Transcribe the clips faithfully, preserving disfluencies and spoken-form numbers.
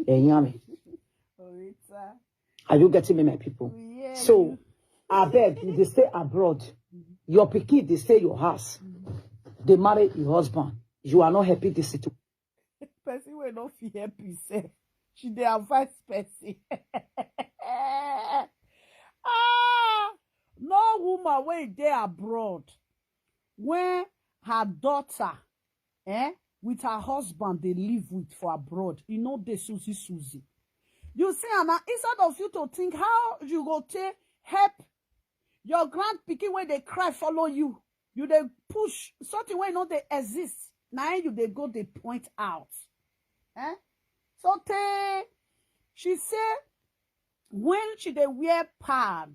Ẹ̀yin àmì. Are you getting me, my people? So, abeg, you dey stay abroad. Your pikin dey stay your house. They marry your husband. You are not helping the situation. Person wey no fit help himself, she dey advise person. Ah, no woman wey dey abroad, when her daughter, eh, with her husband dey live with for abroad, e no dey Susie Susie. You see, and instead of you to think how you go take help your grand pikin wey dey cry follow you, you dey push something wey no dey exist. Na im you dey go dey point out. Eh? So tey she say when she dey wear pad,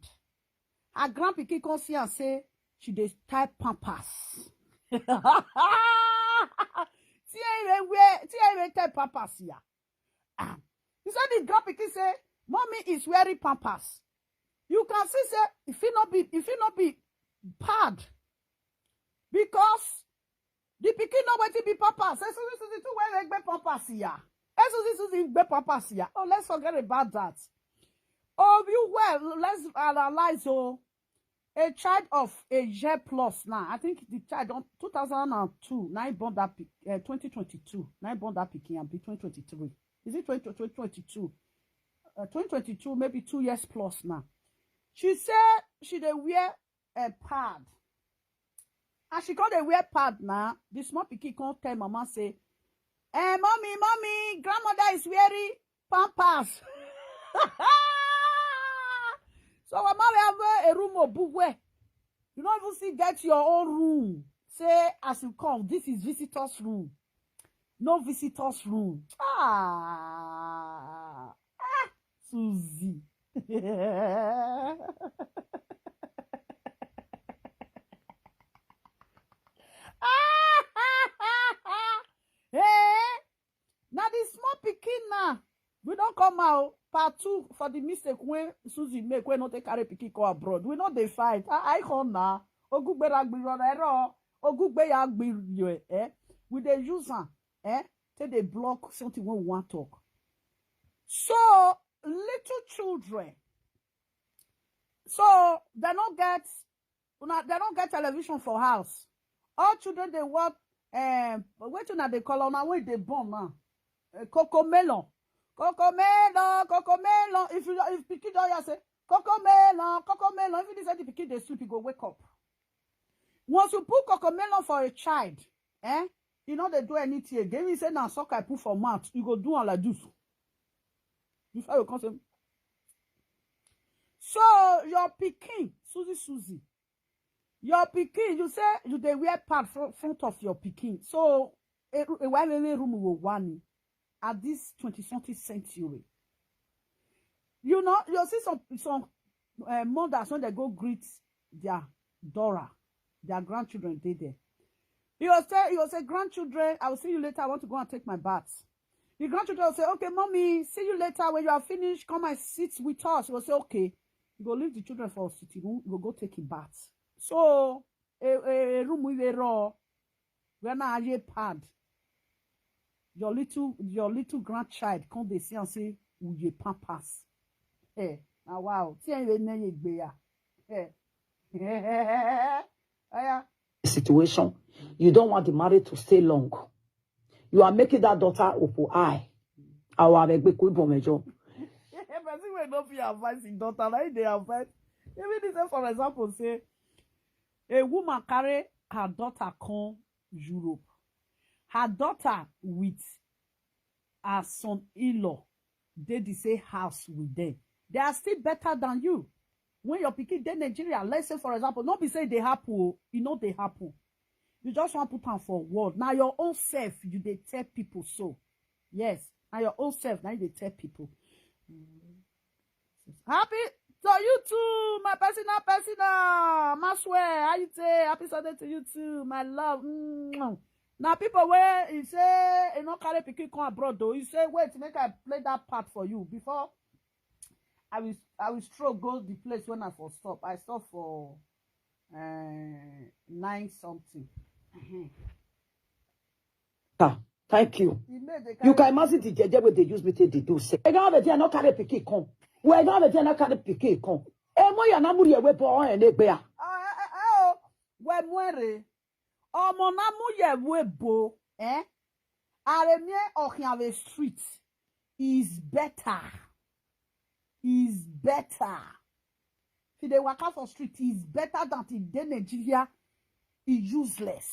her grand pikin come see am say she dey tie pampers. Tí ẹ wear, tí ẹ wear tie pampers ya. Ah, he said the grand pikin say, "Mommy is wearing pampers." You can see say if it not be, if it not be pad, because the pikin no wetin be pampers. Say Susie Susie too wear egbe pampers ya. Say Susie Susie egbe pampers ya. Oh, let's forget about that. Oh, you well, let's analyze. Oh, a child of a year plus now. I think the child on two thousand and two, now he born that pic, uh, twenty twenty-two, now he born that pikin and be twenty twenty-three. Is it twenty, twenty twenty-two? Uh, twenty twenty-two, maybe two years plus now. She said she dey wear a pad. As she come dey wear pad now, the small pikin come tell mama say, "Eh, mommy, mommy, grandmother is wearing pampers." So mama we have a room or book where you don't even see get your own room. Say as you come, this is visitors' room. No visitors' room. Ah, ah, Susie. Eh? Now the small pikin now. We don't come out. Part two for the mistake when Susie make when not take carry pikin go abroad. We not dey fight. I I come now. Ogugbe ra gbi ro ro. Ogugbe ya gbi yo, eh? We dey use am, eh? Take dey block something when we want talk. So little children. So they don't get una, they don't get television for house. All children they want um wetin una dey call una wey dey born now. Uh, coco melon. Coco melon, coco melon. If you if pikin don hear say coco melon, coco melon, even if the pikin dey sleep, e go wake up. Once you put coco melon for a child, eh, you know they do anything again. If you say na suck I put for mouth, you go do am like this. Before you come say, so your pikin, Susie Susie, your pikin, you say you dey wear pad front, front of your pikin. So a, a while any room will one at this twenty something century. You know, you see some some uh, mothers when they go greet their daughter, their grandchildren dey there. You will say, you will say, "Grandchildren, I will see you later. I want to go and take my bath." The grandchildren will say, "Okay, mommy, see you later. When you are finished, come and sit with us." You will say, "Okay." You go leave the children for sitting room. You go go take a bath. So a, a, a room with a raw. When I ye pad, your little your little grandchild come dey see and say, "Uye pampers." Eh, now wow. See how you name it, eh. Oh, yeah. Situation. You don't want the marriage to stay long. You are making that daughter open eye. Our Egbe kò bọ̀ mẹ́jọ. Person wey no fit advise him daughter, na him dey advise. Even this, for example, say a woman carry her daughter come Europe. Her daughter with her son-in-law dey the same house with them. They are still better than you. When your pikin dey Nigeria, let's say for example, no be say e dey happen o, e no dey happen. You just wan put am for word. Na your own self you dey tell people so. Yes, na your own self na you dey tell people. Happy to you too, my personal personal. Maswe, how you say? Happy Sunday to you too, my love. Mm. Now people where you say you no carry pikin come abroad though. You say wait, make I play that part for you before I will I will stroke go the place when I for stop. I stop for uh, nine something. Mhm. Ah, Thank you. You can imagine the jeje wey dey use me take dey do say. Ega be there no carry pikin come. We ega be there no carry pikin come. E mo ya na muri ewe bo on ene gbe ya. We mwere. Omo na mu ye we bo. Eh? Are mi ohin ave street is better. Is better. If they waka for street is better than the day Nigeria is useless.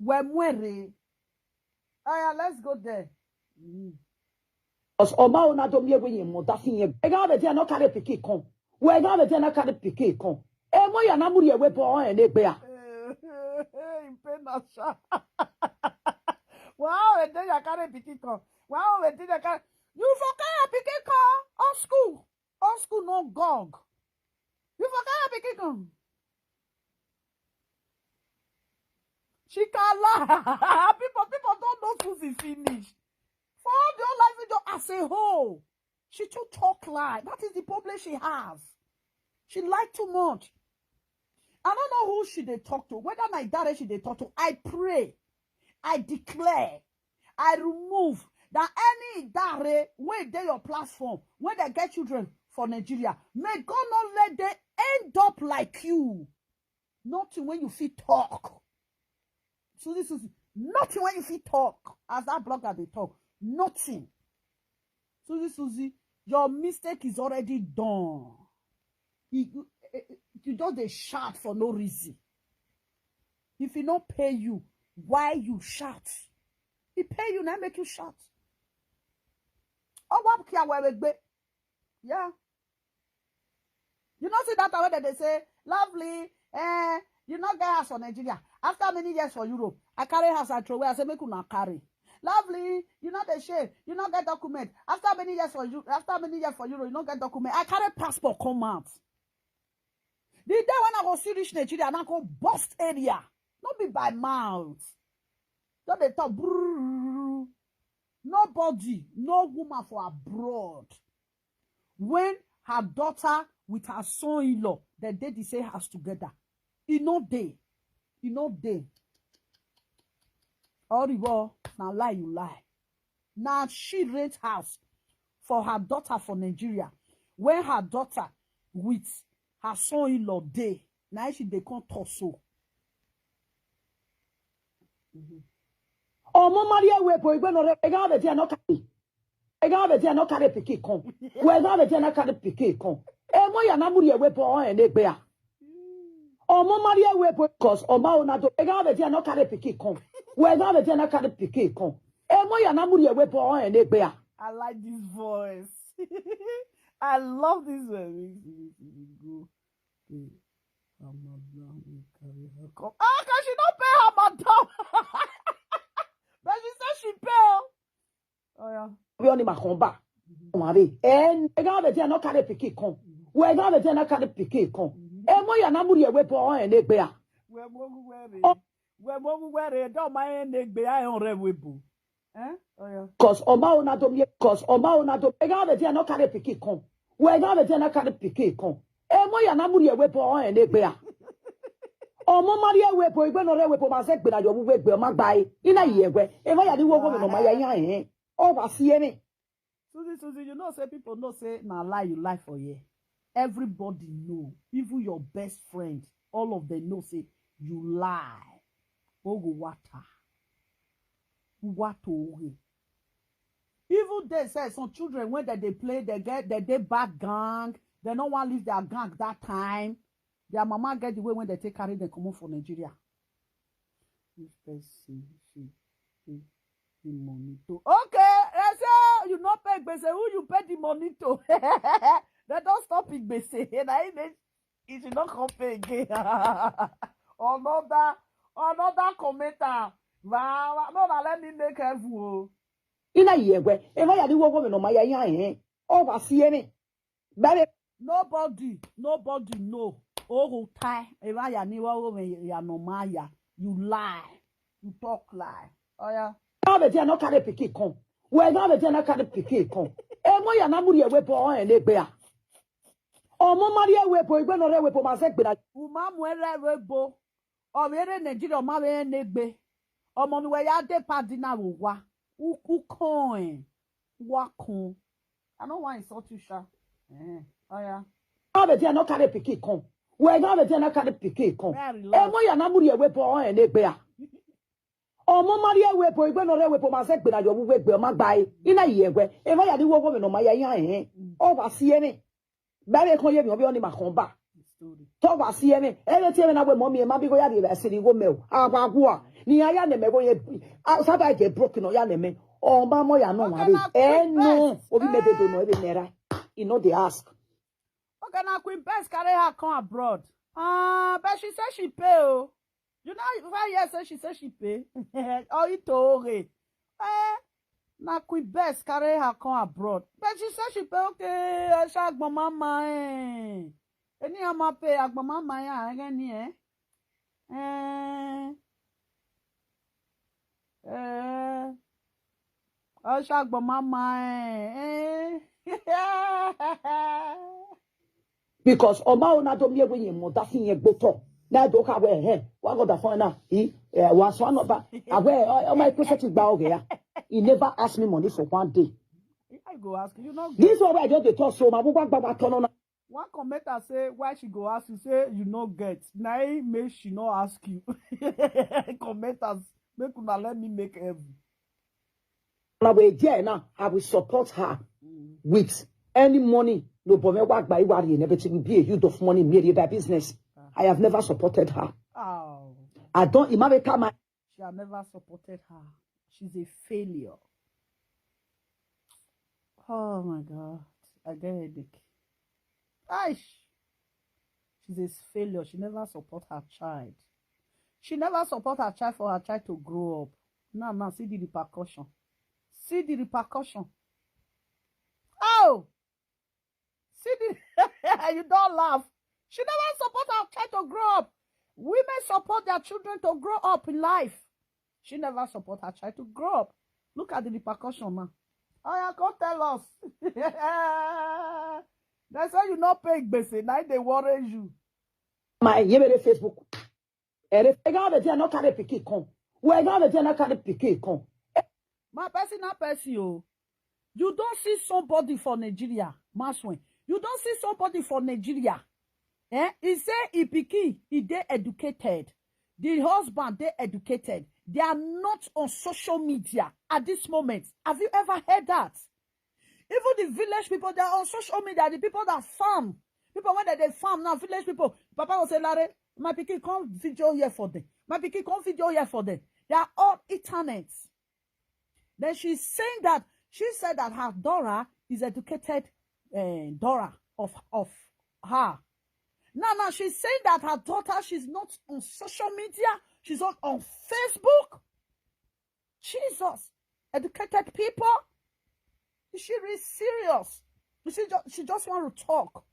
We mwere. Aya, let's go there. Mm. Os oma ona do mi ewe yin mo da fin yen. Ega be there no carry pikin come. We ega be there no carry pikin come. E mo ya na muri ewe bo on ene gbe ya. Impe na sha. Wow, e dey ya carry pikin come. Wow, e dey ya carry. You for carry pikin come. On school. On school no gog. You for carry pikin come. She can lie. People, people don't know Susie finish. For all the whole life, you just as a whole. She too talk lie. That is the problem she has. She lied too much. I don't know who she dey talk to. Whether na Idare she dey talk to. I pray. I declare. I remove that any Idare wey dey your platform, wey dey get children for Nigeria. May God not let them end up like you. Nothing when you fit talk. Susie, Susie, nothing when you fit talk. As that blogger dey talk, nothing. Susie, Susie, your mistake is already done. You, you, eh, eh, you just dey shout for no reason. If e no pay you, why you shout? E pay you, na make you shout. Oh, what care where we gbe? Yeah. You know, see that way that they say, lovely, eh, you not get house for Nigeria. After many years for Europe, I carry house, I throw away, I say, make una carry. Lovely, you not the shame, you not get document. After many years for you, after many years for Europe, you not get document. I carry passport, come out. The day when I go see reach Nigeria, and I go bust area. Not be by mouth. Don't they talk brrrr. Nobody, no woman for abroad. When her daughter with her son-in-law, they dey the same house together. E no dey. E no dey. Oriwo, na lie you lie. Now she rent house for her daughter for Nigeria. When her daughter with her son-in-law dey, now she dey come talk so. Omo mari ewe bo igbe no re ega be there no carry. Ega be there no carry pikin come. We ega be there no carry pikin come. E mo ya na muri ewe bo on ene gbe ya. Omo mari ewe bo cause oma ona do ega be there no carry pikin come. We ega be there no carry pikin come. E mo ya na muri ewe bo on ene gbe ya. I like this voice. I love this voice. Go. Hey, her madam, you carry her come. Ah, can she not pay her madam? But she said she pay. Oh yeah. We only ma kon ba. Won re. En ega be there no carry pikin come. We ega be there no carry pikin come. E mo ya na muri ewe bo on ene gbe ya. We mo gu we re. We mo gu we re. Don't mind ene gbe ya on re we bo. Eh? Oh yeah. Cause oma ona do mi cause oma ona do ega be there no carry pikin come. We ega be there no carry pikin come. E mo ya na muri ewe bo on ene gbe ya. Omo mari ewe bo igbe no re ewe bo ma se gbe na yo wu we gbe o ma gba e. Ina ye ewe. E mo ya ni wo wo no ma ya yan e. O wa si ene. Susie, Susie, you know say people know say na lie you lie for here. Everybody know, even your best friend, all of them know say you lie. Ogo water. Water oge. Even they say some children when they, they play, they get they, they bad gang, they no want leave their gang that time. Their mama get the way when they take carry them come for Nigeria. This person, she pay the money to. Okay, they say you not pay gbese. Who you pay the money to? They don't stop it gbese. Na him dey, he should not come pay again. Another, another commenter. Wow, wow. No, na let me make heaven o. Ina ye ewe. E mo ya ni wo wo no ma ya yan e. O wa si ene. Babe. Nobody, nobody know. Ogo tie. Eva ya ni wa wo me ya no ma ya. You lie. You talk lie. Oh yeah. Ega be there no carry pikin come. We ega be there no carry pikin come. E mo ya na muri ewe bo on ene gbe ya. Omo mari ewe bo igbe no re ewe bo ma se gbe na. Uma mu ere ewe bo. O we re Nigeria ma we ne gbe. Ọmọ ni where ya dey padi na wo wa. U, u con, eh. Wa con. I no wan insult you, sha. Eh, oh yeah. How the day I not carry pikin come? Where now the day I not carry pikin come? Very Emo ya na muri ewe po on ene gbe ya. Omo mari ewe po igbe no re ewe po ma se gbe na yo wu we gbe o ma gba e. Ina ye gbe. Emo ya ni wo wo me no ma ya ya eh. O wa si ene. Ba re kon ye mi obi oni ma kon ba. Story. To wa si ene. Ene ti ene na we mo mi e ma bi go ya di be siri wo me o. Awa gua. Ni aya ne me go ye. Outside I get broken o ya ne me. O ma mo ya no Okay, ma re. na Eh quick no. best. Obi me be do no e be me ra. E no dey ask. Okay, now Queen Bess carry her come abroad. Ah, but she say she pay oh. You know if I hear say she say she pay. Oh, it okay. Eh, na Queen Bess carry her come abroad. But she say she pay okay. I shall go mama eh. Any ama pay agbon mama ya again eh. Eh. Eh. I shall go mama eh. Eh. Because Oma Ona do mi ewe yen mo da fin yen gboto. Na do ka we he. Wa go da fun na. He eh, wa so no ba. Awe o ma ko se ti gba oge ya. He never asked me money for one day. I go ask you no get. This one wey I just dey talk so ma gbogbo agbagba turn on. One commenter say why she go ask you say you no get. Na him make she no ask you. Commenters make una let me make heaven. Na we there now, I will support her with any money. No but me wa gba iwari and everything will be a youth of money, me by business. I have never supported her. Oh, I don't imagine my she have never supported her. She's a failure. Oh my God, I get headache. Aish, she's a failure. She never support her child. She never support her child for her child to grow up. Now, now, see the repercussion. See the repercussion. Oh, see the you don't laugh. She never support her child to grow up. Women support their children to grow up in life. She never support her child to grow up. Look at the repercussion now. Oh, yeah, come tell us. That's why you not pay gbese. Now they worry you. My yebere Facebook. Ere ega be there no carry pikin come. We ega be there no carry pikin come. My person, not person, oh. You don't see somebody for Nigeria, Maswen. You don't see somebody for Nigeria. Eh? He say he pikin, he dey educated. The husband dey educated. They are not on social media at this moment. Have you ever heard that? Even the village people, they are on social media. The people that farm, people when they, they farm now, village people. Papa will say, Larry, my pikin come video here for them. My pikin come video here for them. They are all internet. Then she's saying that she said that her daughter is educated uh, daughter of, of her. Now, now she's saying that her daughter, she's not on social media, she's not on Facebook. Jesus, educated people. Is she really serious? You see, ju- she just want to talk.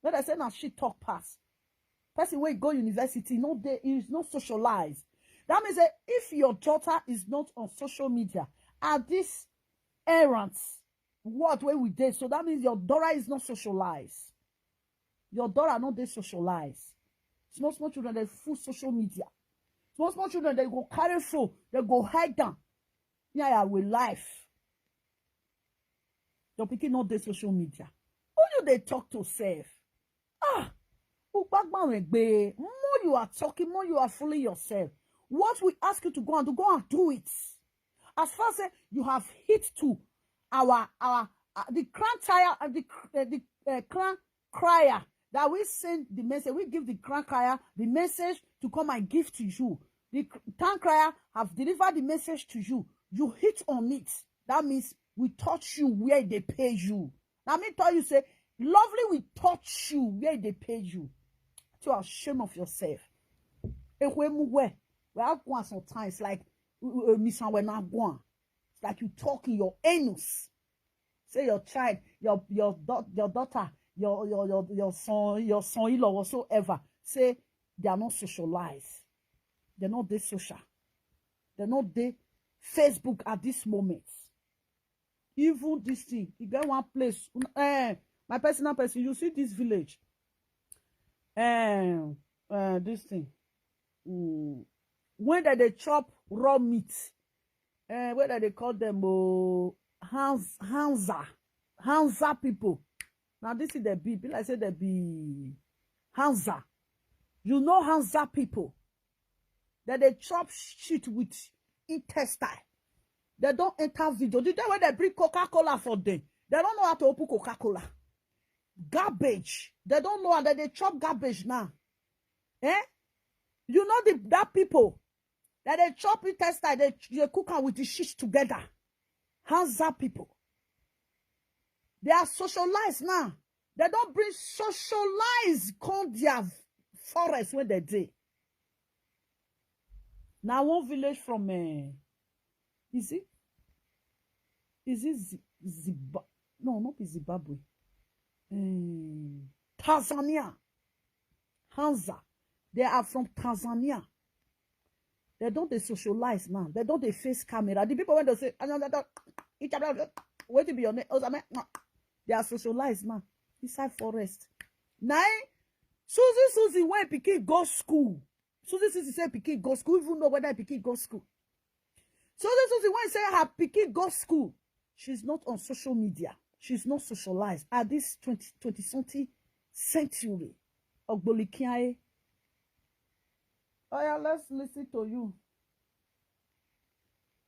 But I say now she talk pass. Person wey go university, no dey is no socialize. That means that if your daughter is not on social media at this errant, what way we dey? So that means your daughter is not socialized. Your daughter not dey socialized. Small small children they full social media. Small small children they go carry phone, they go hide down. Yeah, yeah, with life. Your pikin not dey social media. Who you they talk to self? Ah, Ugbagbanwegbe, more you are talking, more you are fooling yourself. What we ask you to go and do, go and do it. As far as say you have hit to our our uh, the crown tire and the cr- uh, the uh, crown crier that we send the message, we give the crown crier the message to come and give to you. The cr- town crier have delivered the message to you. You hit on it. That means we touch you where they pay you. Now me tell you say, lovely will touch you where they pay you. You are ashamed of yourself. If we move where we are going sometimes like uh, uh, miss and we're not going. It's like you talk in your anus. Say your child, your your da- your daughter, your your your your son, your son-in-law whatsoever. Say they are not socialized. They're not they social. They're not they Facebook at this moment. Even this thing, you get one place. Un- Eh, my personal person, you see this village. Eh, uh, this thing. Mm. When they, they chop raw meat. Eh, whether they call them oh, Hans Hansa, Hansa people. Now this is the be be like say they be Hansa. You know Hansa people. That they chop shit with intestine. They don't enter video. The day when they bring Coca-Cola for them, they don't know how to open Coca-Cola. Garbage. They don't know how that they chop garbage now. Eh? You know the that people that they chop intestine, they, they cook am with the shit together. Hansa people. They are socialized now. They don't bring socialize come their forest when they dey. Now one village from uh, is it is it Z- Zimbabwe? No, not be Zimbabwe. Um, Tanzania. Hansa. They are from Tanzania. They don't they socialize now. They don't they face camera. The people when they say, "Ah, no, no, no, each other, wait to be your name." They are socialized now inside forest. Now, Susie Susie when pikin go school. Susie Susie say pikin go school, even know whether pikin go school. Susie Susie when say her pikin go school, she's not on social media. She's not socialized at this twenty, twenty something century. Ogbolikiae. Oh yeah, let's listen to you.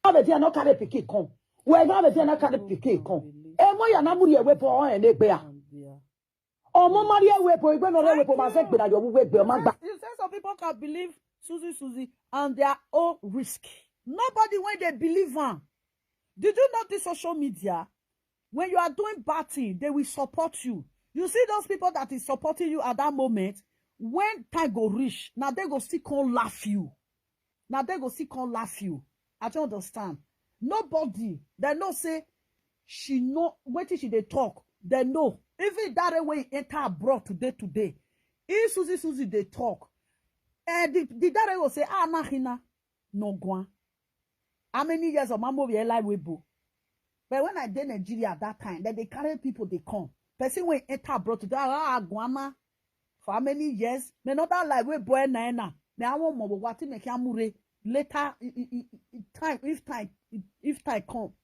How the dear not carry pikin come? Well, how the dear not carry pikin come? Emo ya na muri ewe po on egbe ya. Omo mari ewe po igbe no ewe po ma se gbe na yo wu egbe o ma gba. You say some people can believe Susie Susie and their own risk. Nobody when they believe her. Did you notice social media? When you are doing bad thing, they will support you. You see those people that is supporting you at that moment, when time go reach, now they go still come laugh you. Now they go still come laugh you. I don't understand. Nobody, they know say she know what she they talk. They know. Even that way enter abroad today, today. If Susie Susie they talk, and the, the that will say, "Ah, nah, hina, no guan." How many years of Mambo we like we bo? But when I did Nigeria at that time, then they carry people they come. Person when enter abroad to that, "Ah, guama." For how many years? Me not that like we boy na na. Me I want more what make amure later i- i- i- i- time if time i- if time come.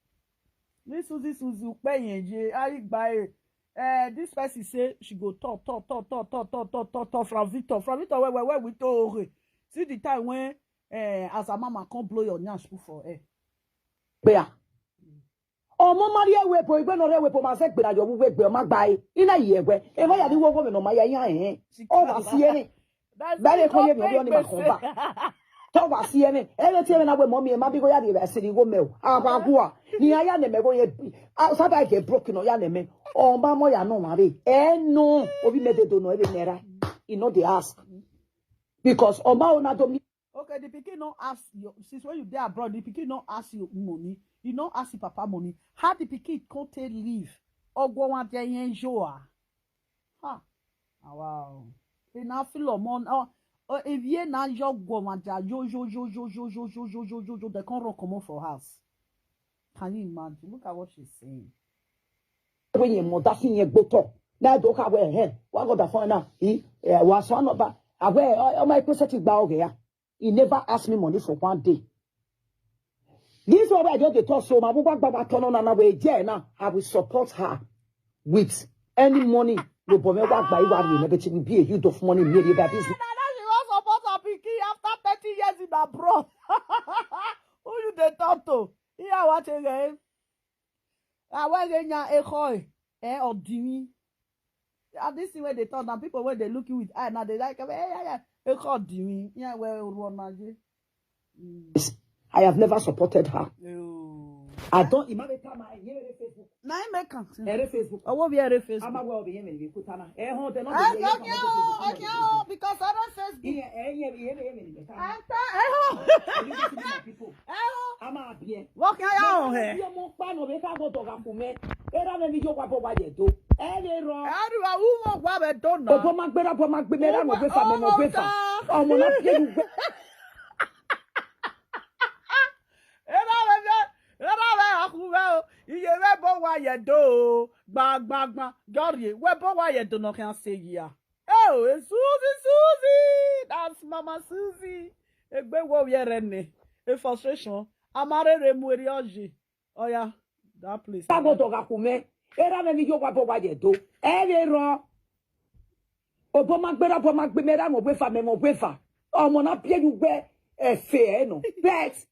This Susie Susie Ukpeyenje Aigbae. Uh, this person say she go talk talk talk talk talk talk talk talk talk from Victor from Victor where where where we talk. See the time when uh, as a mama come blow your nyash put for air. Bea. Omo mari ewe po igbe no ewe po ma se gbe na yo wu egbe o ma gba e. Ina ye egbe. E ma ya ni wo wo me no ma ya ya eh. O wa si ere. Bale ko ye mi obi oni ma ko ba. To wa si ere. Ere ti ere na we mo mi e ma bi ko ya di e se ni go me o. Agwa gua. Ni aya ne me go ye. Sa ba ke broke no ya ne me. O ba mo ya no ma be. E no. Obi me de do no e be nera. E no dey ask. Because o ma o na do mi Okay, the pikin no ask you since when you dey abroad, the pikin no ask you money, you no ask your papa money. How the pikin come take leave? Ogwo wan dey yen yo ah. Ha. Ah, wow. E na feel o mon oh oh if ye na yo gwo wan dey yo yo yo yo yo yo yo yo yo yo yo they come run comot for house. Can you imagine? Look at what she's saying. When your mother sing your boto. Na do ka we he. Wa go da fo na. He wa so no ba. Awe o ma ko se ti gba oge ya. He never asked me money for one day. This one I just dey talk so my baba baba turn on and we there now. I will support her with any money. No but me wa gba iwa ni never will be a youth of money me that is. Na that she wan support her pikin after thirty years in abroad. Who you dey talk to? Iya wa che ge. Awa ge nya e koi. Eh, odimi. Ah, this thing where they talk now, people where they look you with eye now, they like, eh, yeah, yeah. E koi odimi. Yeah, well, run na je. I have never supported her. Oh. I don't imagine time I hear Facebook. Na im make am. Ere Facebook. Owo bi ere I'm Facebook. Aware of the Yemen. We put on a. Eh, hold on. Ah, okay, oh, okay, oh, because I don't Facebook. Yeah, eh, yeah, yeah, yeah, yeah. Anta, eh, oh. You listen to my people. Eh, oh. I'm a beer. What can I on here? Yẹ mo pa nù mi ká gbọ́dọ̀ ga fún mi. Ẹ rà mi yóò wá bọ̀ wá yẹ tó. Ẹ lè rọ. Everyone who won't grab a donut. Ọ̀pọ̀ máa gbéra bọ̀ máa gbé mi rà mọ̀ gbé fà mọ̀ mọ̀ gbé fà. Ọmọ náà bí ẹnu gbé. Era we era we akuwe o. Iye we bo wa ye do. Gba gba gba. Jori we bo wa ye do no kan se ya. Oh, eh, Susie, Susie. That's Mama Susie. Egbe wo ye re ni. A frustration. Amare re mueri oji. Oh yeah, that place. Tago to ga kume. Era me mi yo wa bo wa ye do. Ere ro. Obo ma gbera bo ma gbe mera mo we fa me mo we fa. Omo na pie you we e fe e no. Bet.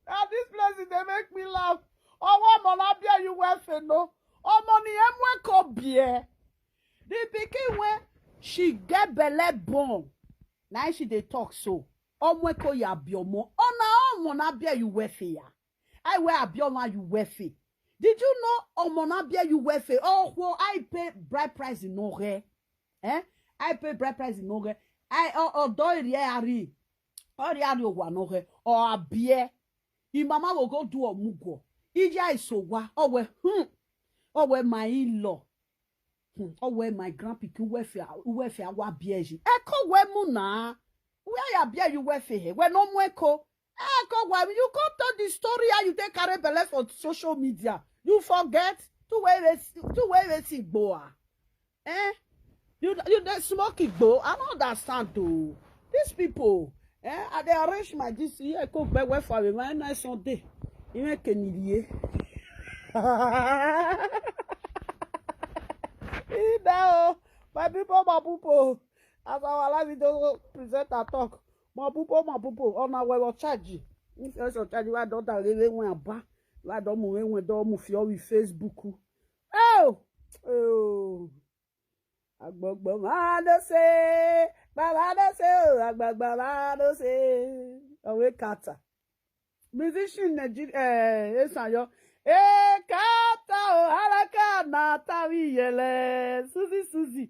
Ah, this place dey make me laugh. Owo omo na bia you well fe no. Omo ni emwe ko bie. The pikin when she get belle born, now she dey talk so. Omwe ko ya biomo. Ona omo na bia you well fe ya. I wear a bioma you well fe. Did you know omo na bia you well fe? Oh, wo, I pay bride price in no re. Eh? I pay bride price in no re. I o o do iri ari. Ori ari o wa no re. O abie. Your mama will go do omugo. Ija isowa. Oh we hmm. Oh we my in-law. Hmm. Oh we my grandpikin welfare welfare wa bieji. E ko we mu na. Where ya bia you welfare? We no mu e ko. E ko wa you come tell the story how you take carry belle for social media. You forget? Two way two way see gboa. Eh? You you dey smoke igbo? I no understand o. These people, eh? I dey arrange my this year. Cook very well for me. Very nice Sunday. Even kenilie. Ida o, my people, my people. As our live video presenter talk, my people, my people. On our way charge. If you charge, why don't I really want ba? Why don't we when don't move your Facebook? Oh, oh. Agbogbo ma no say, baba no say, oh, agbogbo ma no say. Owe kata. Musician Nigeria, eh, Esanyo. E kata o haraka na tawi yele. Suzi Suzi.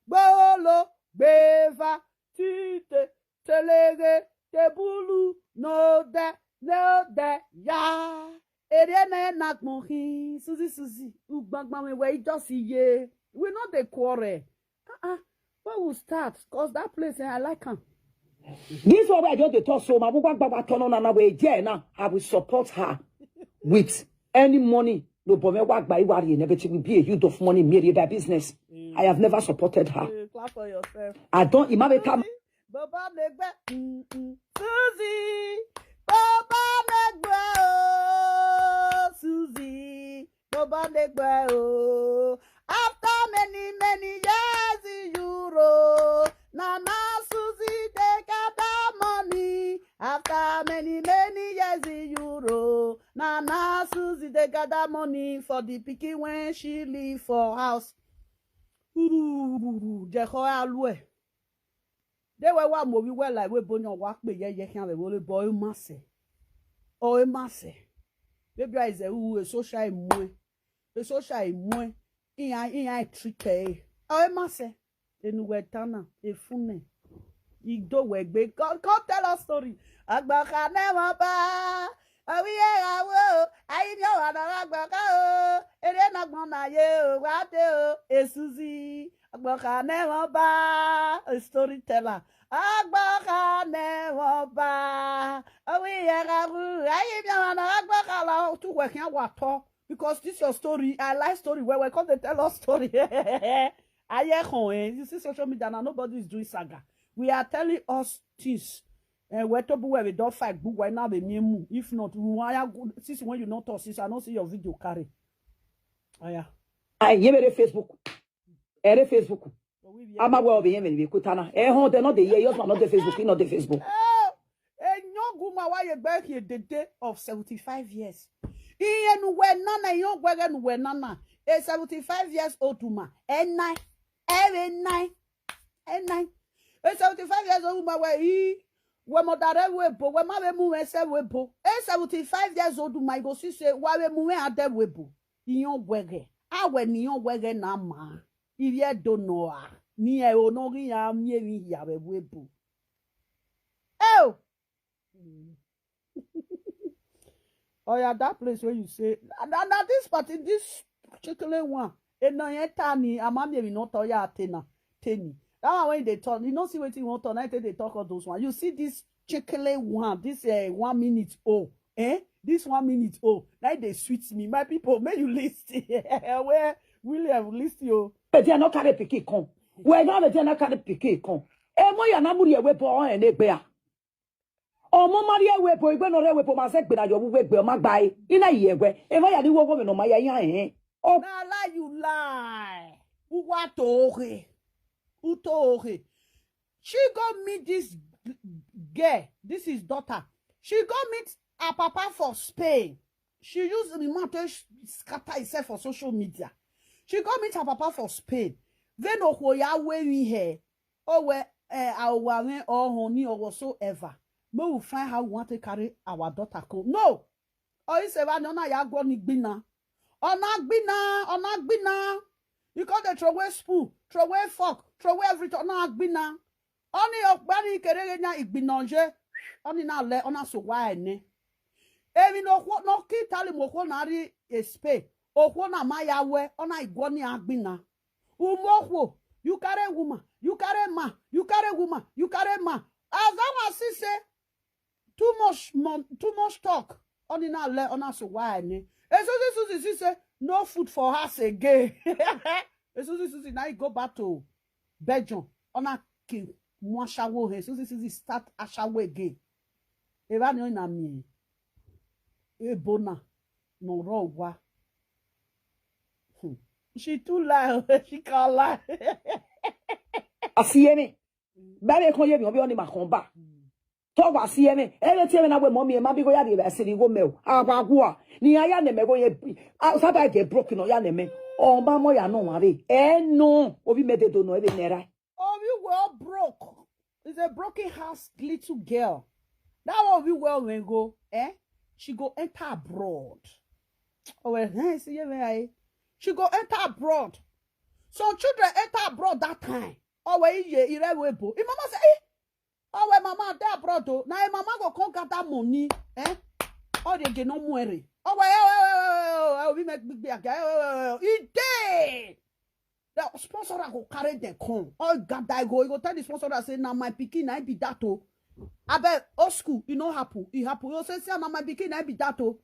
Gbolo, gbeva, tite, telege, tebulu, no de, no de, ya. Ere na na gbon hin, Suzi Suzi. Ugbagba me we just ye. We not the quarrel. Uh-uh. Where we start? Cause that place eh, I like am. This one I just dey talk so my mama gbagba turn on and we there now. I will support her with any money. No, but me work by worry and everything will be a youth of money, me by business. I have never supported her. You clap for yourself. I don't imagine come. Baba Negbe. Mm-mm. Suzi. Baba Negbe. Oh, Suzi. Baba Negbe. Oh. After many, many years in Europe, Nana Suzi they gather money. After many, many years in Europe, Nana Suzi they gather money for the pikin when she live for house. Urururu, Jehovah Alue. They were one movie where like we bonyo work me ye ye can we boy mase. Oh mase. Baby is a who a social mwe. A social mwe. Iya iya trick eh. Oh mase. Enu we tana efune. Igdo we gbe. Come, come tell us story. Agbaka never ba. Awi era wo. Ayi mi o wa na agbaka o. Ere na gbon na ye o. Wa de o. Esuzi. Agbaka never ba. A storyteller. Agbaka never ba. Awi era wo. Ayi mi o wa na agbaka la tu we kan wa to. Because this your story. I like story. Well, well, come they tell us story. I hear home, eh? You see social media now, nobody is doing saga. We are telling us things. And we're to be where we don't fight, but why now we move? If not, we want since when you not talk, since I don't see your video carry. Aya. I ye mere Facebook. Ere Facebook. Ama we obi yeme we kutana. Eh ho they not the year, yours not the Facebook, not the Facebook. Enyoguma wa ye back here the day of seventy-five years. Iye nu we nana, iye ogwege nu we nana. A seventy-five years old woman. Enai. Ere nai. Enai. A seventy-five years old woman we he we modare we bo we ma we mu we se we bo. A seventy-five years old woman go see say wa we mu we ade we bo. Iye ogwege. Awe ni iye ogwege na ma. Iye do no a. Ni e o no ri ya mi e mi ya we we bo. Oh. Oh yeah, that place where you say and, and, and this party, this particular one, and no yet tani, I'm not maybe not oh yeah, tena, teni. That one when they talk, you know, see what you want to night they talk all those one. You see this chickly one, this uh, one minute oh, eh? This one minute oh, now they sweet me. My people, may you listen. Where William listen you. But they are not carry pikin come. Well, now they are not carry pikin come. Emo ya na muri ewe bo en egbe a. Omo mari ewe bo igbe no re ewe bo ma se gbe na yo wu egbe o ma gba e. Ina yi egbe. Emo ya ni wo wo me no ma ya ya en. O Na lie you lie. Uwa to ohe. Uto ohe. She go meet this girl. This is daughter. She go meet her papa for Spain. She use the man to sh- scatter herself for social media. She go meet her papa for Spain. Then Ohoya wearing her. Oh well, eh, our or honey or whatsoever. May we find how we want to carry our daughter come. No. Or you say, "Well, no, no, you are going to be now." Ona gbina, ona gbina. You call the throw away spoon, throw away fork, throw away everything. Ona gbina. Oni okpari kerege nya igbina je. Oni na le, ona so wa ene. Emi no kwo no ki tali mo kwo na ri espe. Okwo na ma ya we, ona igwo ni agbina. Umo kwo, you carry woman, you carry man, you carry woman, you carry man. As I was say, too much mon- too much talk. Oni na le, ona so wa ene. Esusi Susi si say no food for us again. Esusi Susi na he go back to Belgium. Ona ki mu ashawo he. Esusi Susi start ashawo again. Eva ni na mi. Ebona no ro wa. Hmm. She too lie. She can't lie. Asieme. Babe kon ye mi obi oni ma kon ba. To wa asieme. Ele ti eme na we mo mi e ma bi go ya di be siri go me o. Awa gwa. Ni aya ne me go ye. Saba je broke no ya ne me. O ba mo ya no wa be. E no. Obi me de do no e be nera. Oh, you were broke. It's a broken house little girl. That one we well when go, eh? She go enter abroad. Oh well, eh, see, yeah, eh. She go enter abroad. So children enter abroad that time. Oh well, yeah, you right way, bo. If mama say, eh, oh well, mama, they abroad though. Now mama go come gather money, eh? Oh, they get no more. Oh well, eh, eh, eh, eh, eh, we make big, big, eh, eh, eh, eh, eh. It dey. The sponsor go carry them come. Oh God, I go. You go tell the sponsor that say, "Now my pikin, I be that oh." I bet old school, it no happen. It happen. You say, "See, now my pikin, I be that oh."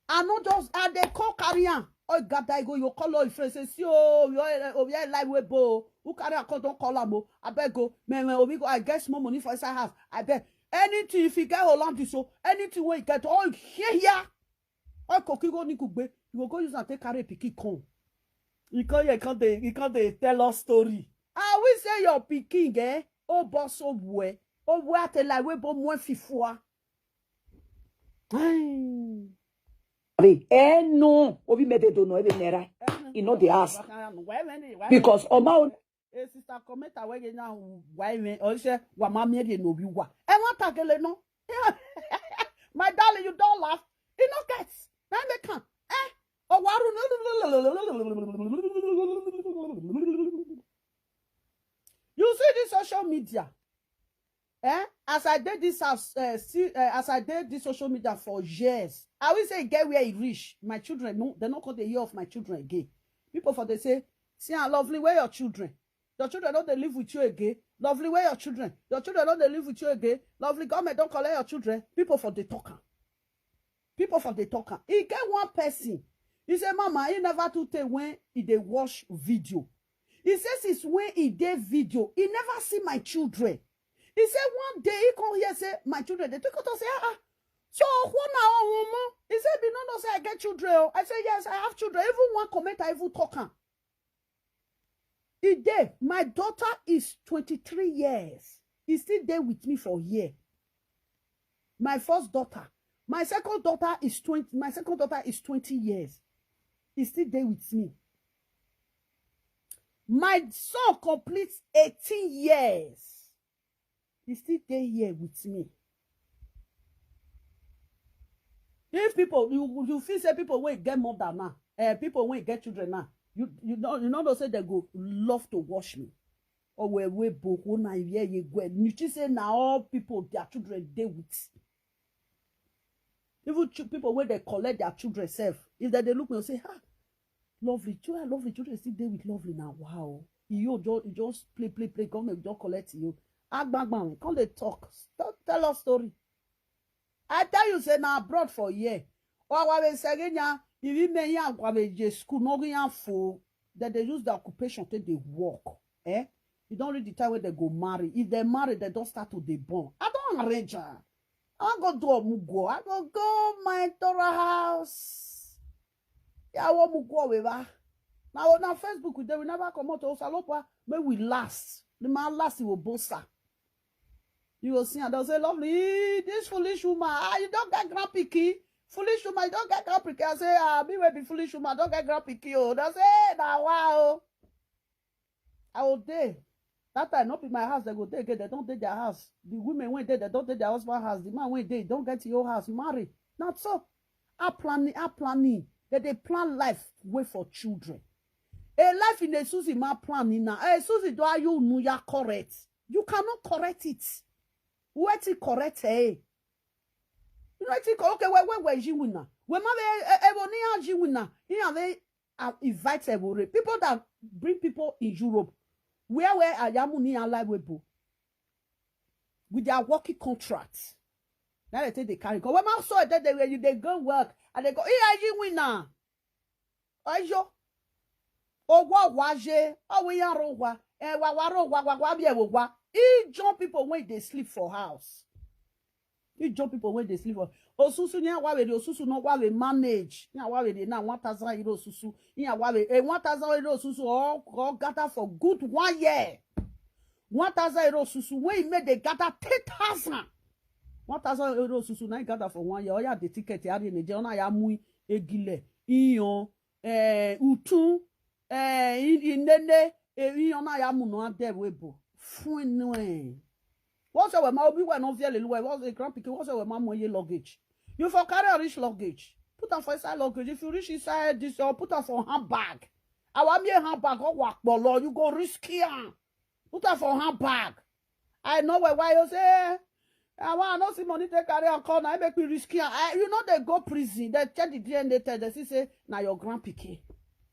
I no just, I dey call carry am. Oh God, I go. You call all your friends, say, "See, oh, you are, oh, yeah, live way bo. Who carry a call, don't call am oh. I beg go. Man, man, we go, I get small money for inside house. I beg. Anything, if you get Holland, so anything we get, oh, here, here." Oh, cookie go ni kugbe. You go go use and take carry pikin come. You come here, come dey, you come dey tell us story. I will say your pikin, eh? Oh, boss, oh, boy. Oh, boy, I tell like we bo mo fifua. Abi, eh, no. Obi me de do no, ebe nera. E no dey ask. Because Oma, eh, sister, comment away now. Why me? Oh, she, wa ma me de no bi wa. E wa takele no. My darling, you don't laugh. E no get. Na me can. Eh? Oh, waru. You see this social media? Eh? As I did this house, uh, see, uh, as I did this social media for years, I will say get where it reach. My children, no, they not call the year of my children again. People for they say, "See how lovely where your children. Your children don't they live with you again. Lovely where your children. Your children don't they live with you again. Lovely government don't collect your children." People for the talker. People for the talker. He get one person. He say, "Mama, he never too tey when he dey watch video." He say since when he dey video, he never see my children. He say one day he come here say my children dey take out say, "Ah, ah." So who na omo? He say, "Be no no say I get children oh." I say, "Yes, I have children." Even one comment I even talk am. He dey. My daughter is twenty-three years. He still dey with me for here. My first daughter. My second daughter is twenty. My second daughter is twenty years. He still dey with me. My son completes eighteen years. He still dey here with me. If people, you, you feel say people wey get mother now, eh, people wey get children now, you, you don't, you know, say they go love to watch me. Oh, we, we, boko na ye, ye, gwe. You see say now all people, their children, they with. Even ch- people when they collect their children self, if they, they look me and say, "Ah, lovely, children, lovely children still dey with lovely now. Wow." You just, you just play, play, play. Government just collect you. Agbagban, come they talk. Tell, tell us story. I tell you, say now abroad for year. Or wa we segenya, if you may ya wa we je school, no ya for that they use the occupation till they work. Eh? E don reach the time wey dem go marry. If dem marry, dem don start to dey born. I don arrange am. I wan go do omugo. I go go my Torah house. Yawo omugo weba. Na, na Facebook we dey, we never comot o. Salopwa, make we last. The man last, he will bossa. You go see, and they'll say, "Lovely, this foolish woman, ah, you don't get grand pikin. Foolish woman, you don't get grand pikin." I say, "Ah, me wey be foolish woman, don't get grand pikin." Oh, they'll say, "Hey, na wa oh." I will dey. That time, not be my house, they go dey again. They don't dey their house. The women wey dey, they don't dey their husband house. The man wey dey, don't get your house, marry. Not so. I planning, I planning. They, they plan life way for children. A life in a Susie man planning now. Hey, Susie, do you know you are correct? You cannot correct it. Where to correct, eh? You know, I think, okay, where, where, where is you winner? Where my, eh, eh, eh, when you are you winner? You have a, uh, invite every people that bring people in Europe. Where, where I am, ni alive with bo. With their working contract. Now they take the carry. Go, when my saw that they were, you, they go work, and they go, "Here are you winner." Ayo. Owa waje, owe ya ro wa, eh, wa wa ro wa, wa wa bi e wo wa. E join people when they sleep for house. E join people when they sleep for. Osusu ni awa we, osusu no wa we manage. Ni awa we na one thousand euro osusu. Ni awa we, eh, one thousand euro osusu, all, all gather for good one year. One thousand euro osusu, when he made, they gather ten thousand. One thousand euro osusu, now he gather for one year. Oh, yeah, the ticket, ya ni je, ona ya mu egile, iyan, eh, utu, eh, i-, inene, eh, iyan na ya mu no ade webo. Fun inu e. What's your ma obi we no feel lu we? What's the grand pikin? What's your ma mo ye luggage? You for carry a rich luggage. Put am for inside luggage. If you reach inside this, or put am for handbag. Our mere handbag, oh, work, but Lord, you go risk am. Put am for handbag. I know why, why you say, "I want, I no see money take carry am come. I make me risk am." I, you know they go prison. They check the D N A test. They see say, "Na your grand pikin."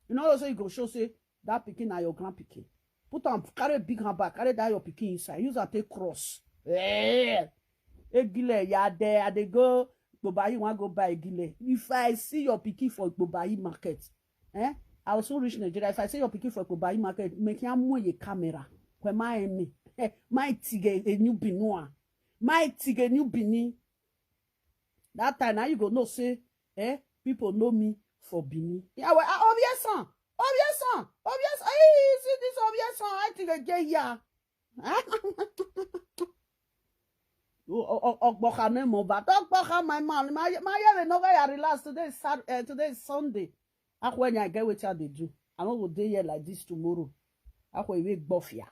You know, so you go show say, "That pikin na your grand pikin." Put am, carry big handbag, carry that your pikin inside. Use am take cross. Eh. Egile, ya there, I dey go Gbobayi, wan go buy egile. If I see your pikin for Gbobayi market, eh? I will soon reach Nigeria. If I see your pikin for Gbobayi market, make you move your camera. When my enemy, eh, my tige a new Benoit. My tige new Benin. That time now you go know say, eh, people know me for Benin. Yeah, well, ah, obvious son. Obvious son. Obvious. Hey, see this obvious son. I think I get here. O-, o-, o-, Ogboka name over. Don't Ogboka my man. My, my year no go relax. Today is Sat-, eh, today is Sunday. Akwe, I get wetin I dey do. I no go dey here like this tomorrow. Akwe, we gbofia.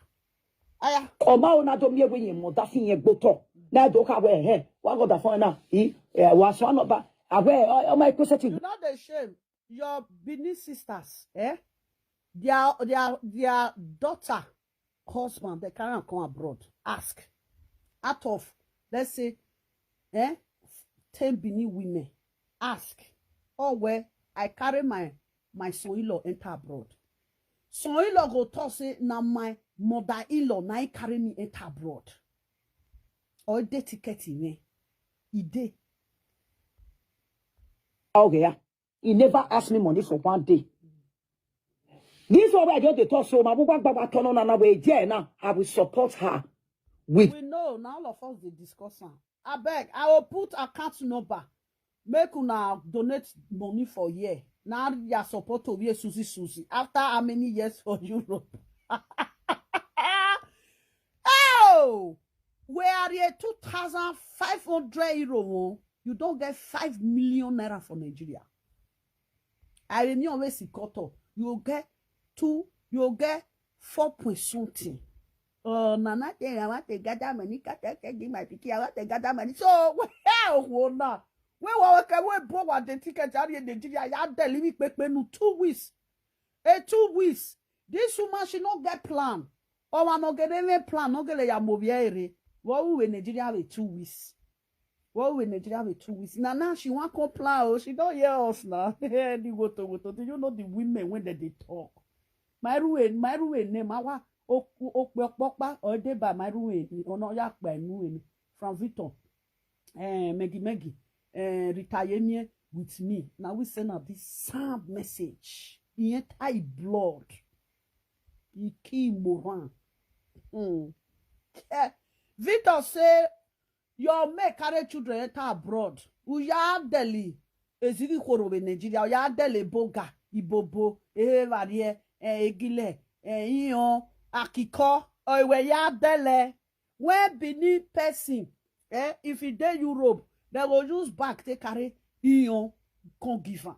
Aya. Oma ona do mi ewe yin mo da fi yen gboto. Na do ka we he. Wa go da fun na. I, eh, wa so no ba. Awe, o, o my question. You know the shame. Your Benin sisters, eh? Their, their, their daughter, husband, they carry am come abroad. Ask. Out of, let's say, eh, ten Benin women, ask. Oh, well, I carry my, my son-in-law enter abroad. Son-in-law go talk say, "Na my mother-in-law, na he carry me enter abroad." Or they ticket in me. E dey. Okay, yeah. He never asked me money for one day. This one wey I just dey talk so, my woman gbagba turn on and we there now. I will support her with. We know, now all of us dey discuss am. Abeg, I will put account number. Make una donate money for here. Now you are support to be a Susie Susie. After how many years for Europe? Oh! We are here two thousand five hundred euro. Oh. You don't get five million naira for Nigeria. I mean, always koto. You get two, you get four point something. Uh, nana, I want to gather money, gather, gather, give my pikin, I want to gather money. So, hell, oh, now. We were okay, we bought the ticket out in Nigeria. Ya delivery pepe no two weeks. Eh, two weeks. This woman, she no get plan. Or one no get any plan, no get ya mobile ere. What we in Nigeria with two weeks? What we in Nigeria with two weeks? Now, now she want come plan. Oh, she don't hear us now. Any go to go to. Do you know the women when they, they talk? My ruin, my ruin name, awa, okpokpa, or they by my ruin, ono ya kpa ruin. From Victor, eh, Maggie Maggie, eh, Rita Yemie with me. Now we send out this sad message. He enter his blood. He kill Moran. Hmm. Eh, Victor say your mate carry children enter abroad. Uya deli ezigi kworobe Nigeria. Uya deli boga ibobo evarie eh, egile eh, iyan akiko oiwe ya dele. When Benin person eh, if e dey Europe, dem go use bag take carry iyan come give am.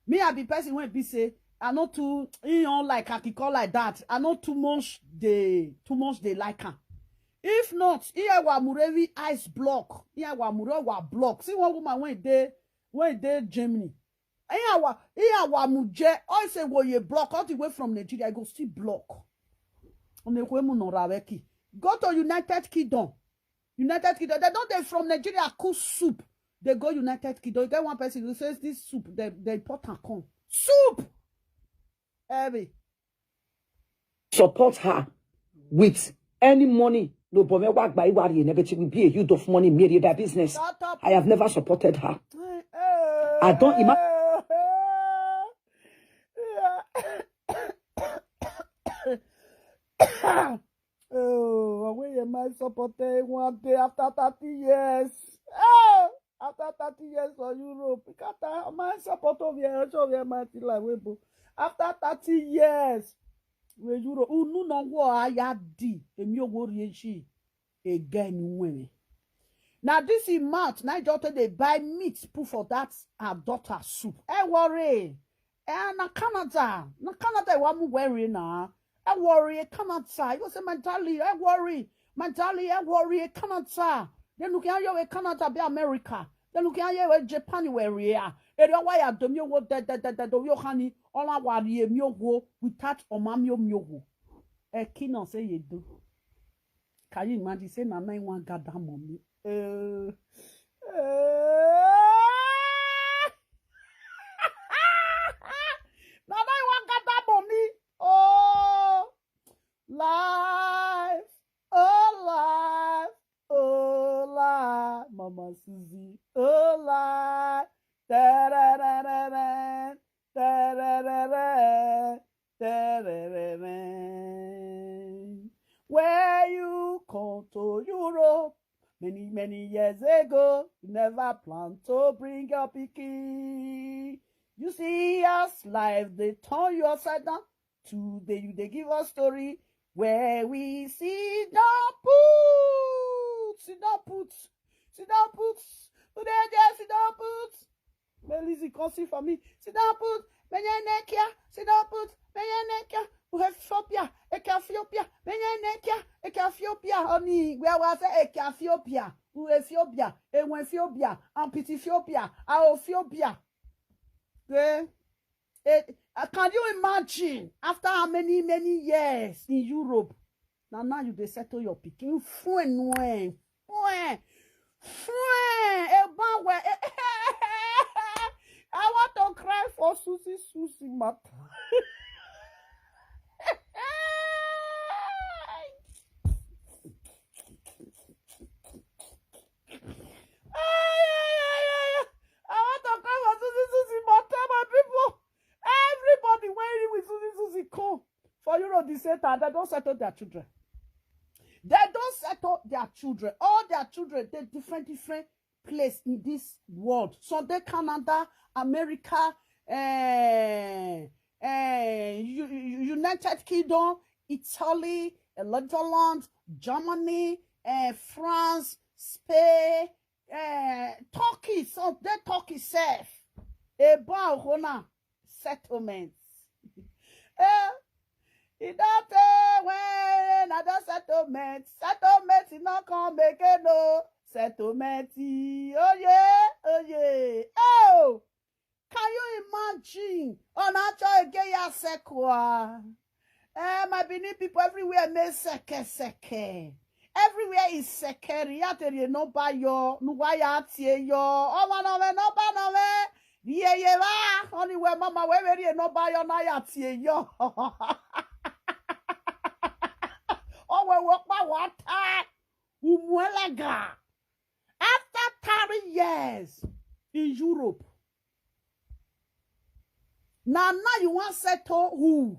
Me, I be person wey be say I no too iyan like akiko like that. I no too much dey too much dey like am. If not, iye wa murevi ice block. Iye wa murevi wa block. See one woman wey dey wey dey Germany. Iye wa iye wa muje. All say wo ye block all the way from Nigeria. I go still block. Onekwe mu no raveki. Go to United Kingdom. United Kingdom. They don't dey from Nigeria cook soup. They go United Kingdom. You get one person who says this soup, they, they import and come. Soup! Heavy. Support her with any money. No, but me work by worry, never will be a youth of money, me their business. Shut up. I have never supported her. Eh, I don't ima- eh, yeah. Oh, when you might support one day after thirty years. Oh, after thirty years for Europe. Kata, my support of your show your mighty life. After thirty years, with Europe, unu no go ayadi, emi ogo riechi again women. Now this is March, now just they buy meat put for that her daughter soup. Eh worry. Eh na Canada, na Canada wa mu worry na. Eh worry Canada. You say my darling, eh worry. My darling, eh worry Canada. Then you can you Canada be America. Then you can you Japan worry ya. Ere wa ya do mi owo de de de de do yo hani. Ola wa ri emi owo without oma mi o mi owo. E kina say you do. Can you imagine say na nine one gather money? Uh, uh, na nine one gather money. Oh, life, oh life, oh life, Mama Susie, oh life. Tarararara, tararara, tararara. Where you come to Europe many, many years ago, you never plan to bring your pikin. You see as life dey turn you upside down. Today you dey give us story where we see don put, see don put, see don put, who dey there see don put. May Lizzie come see for me. See don put, menye nekia, see don put, menye nekia, Ethiopia, Ethiopia, menye nekia, Ethiopia, oni, where was it? Ethiopia, Ethiopia, Ethiopia, Ampiti Ethiopia, Aofiopia. Eh? Eh, uh, can you imagine after how many, many years in Europe? Now, now you dey settle your pikin. Fuen, fuen, fuen, fuen. Eh, ban we, eh, I want to cry for Susie, Susie matter. Ay, ay, ay, ay. I want to cry for Susie, Susie matter, my people. Everybody wearing with Susie, Susie come for Europe, the same time, they don't settle their children. They don't settle their children. All their children, they different, different place in this world. Some dey Canada, America, eh, eh, U- U- United Kingdom, Italy, eh, Netherlands, Germany, eh, France, Spain, eh, Turkey. Some dey Turkey sef. Eba ohona settlement. Eh, e don tey when na don settlement. Settlement e no come again o. Settlement, oye, oye. Oh, can you imagine? Onacho egeya sekwa. Eh, my Benin people everywhere make seke seke. Everywhere is sekeri. Ya teri no ba yo. Nuwa ya tie yo. Oma no me no ba no me. Ye ye ba. Only where mama we we no ba yo na ya tie yo. Oh we work by water. Umuelaga. After thirty years in Europe, now now you want settle who?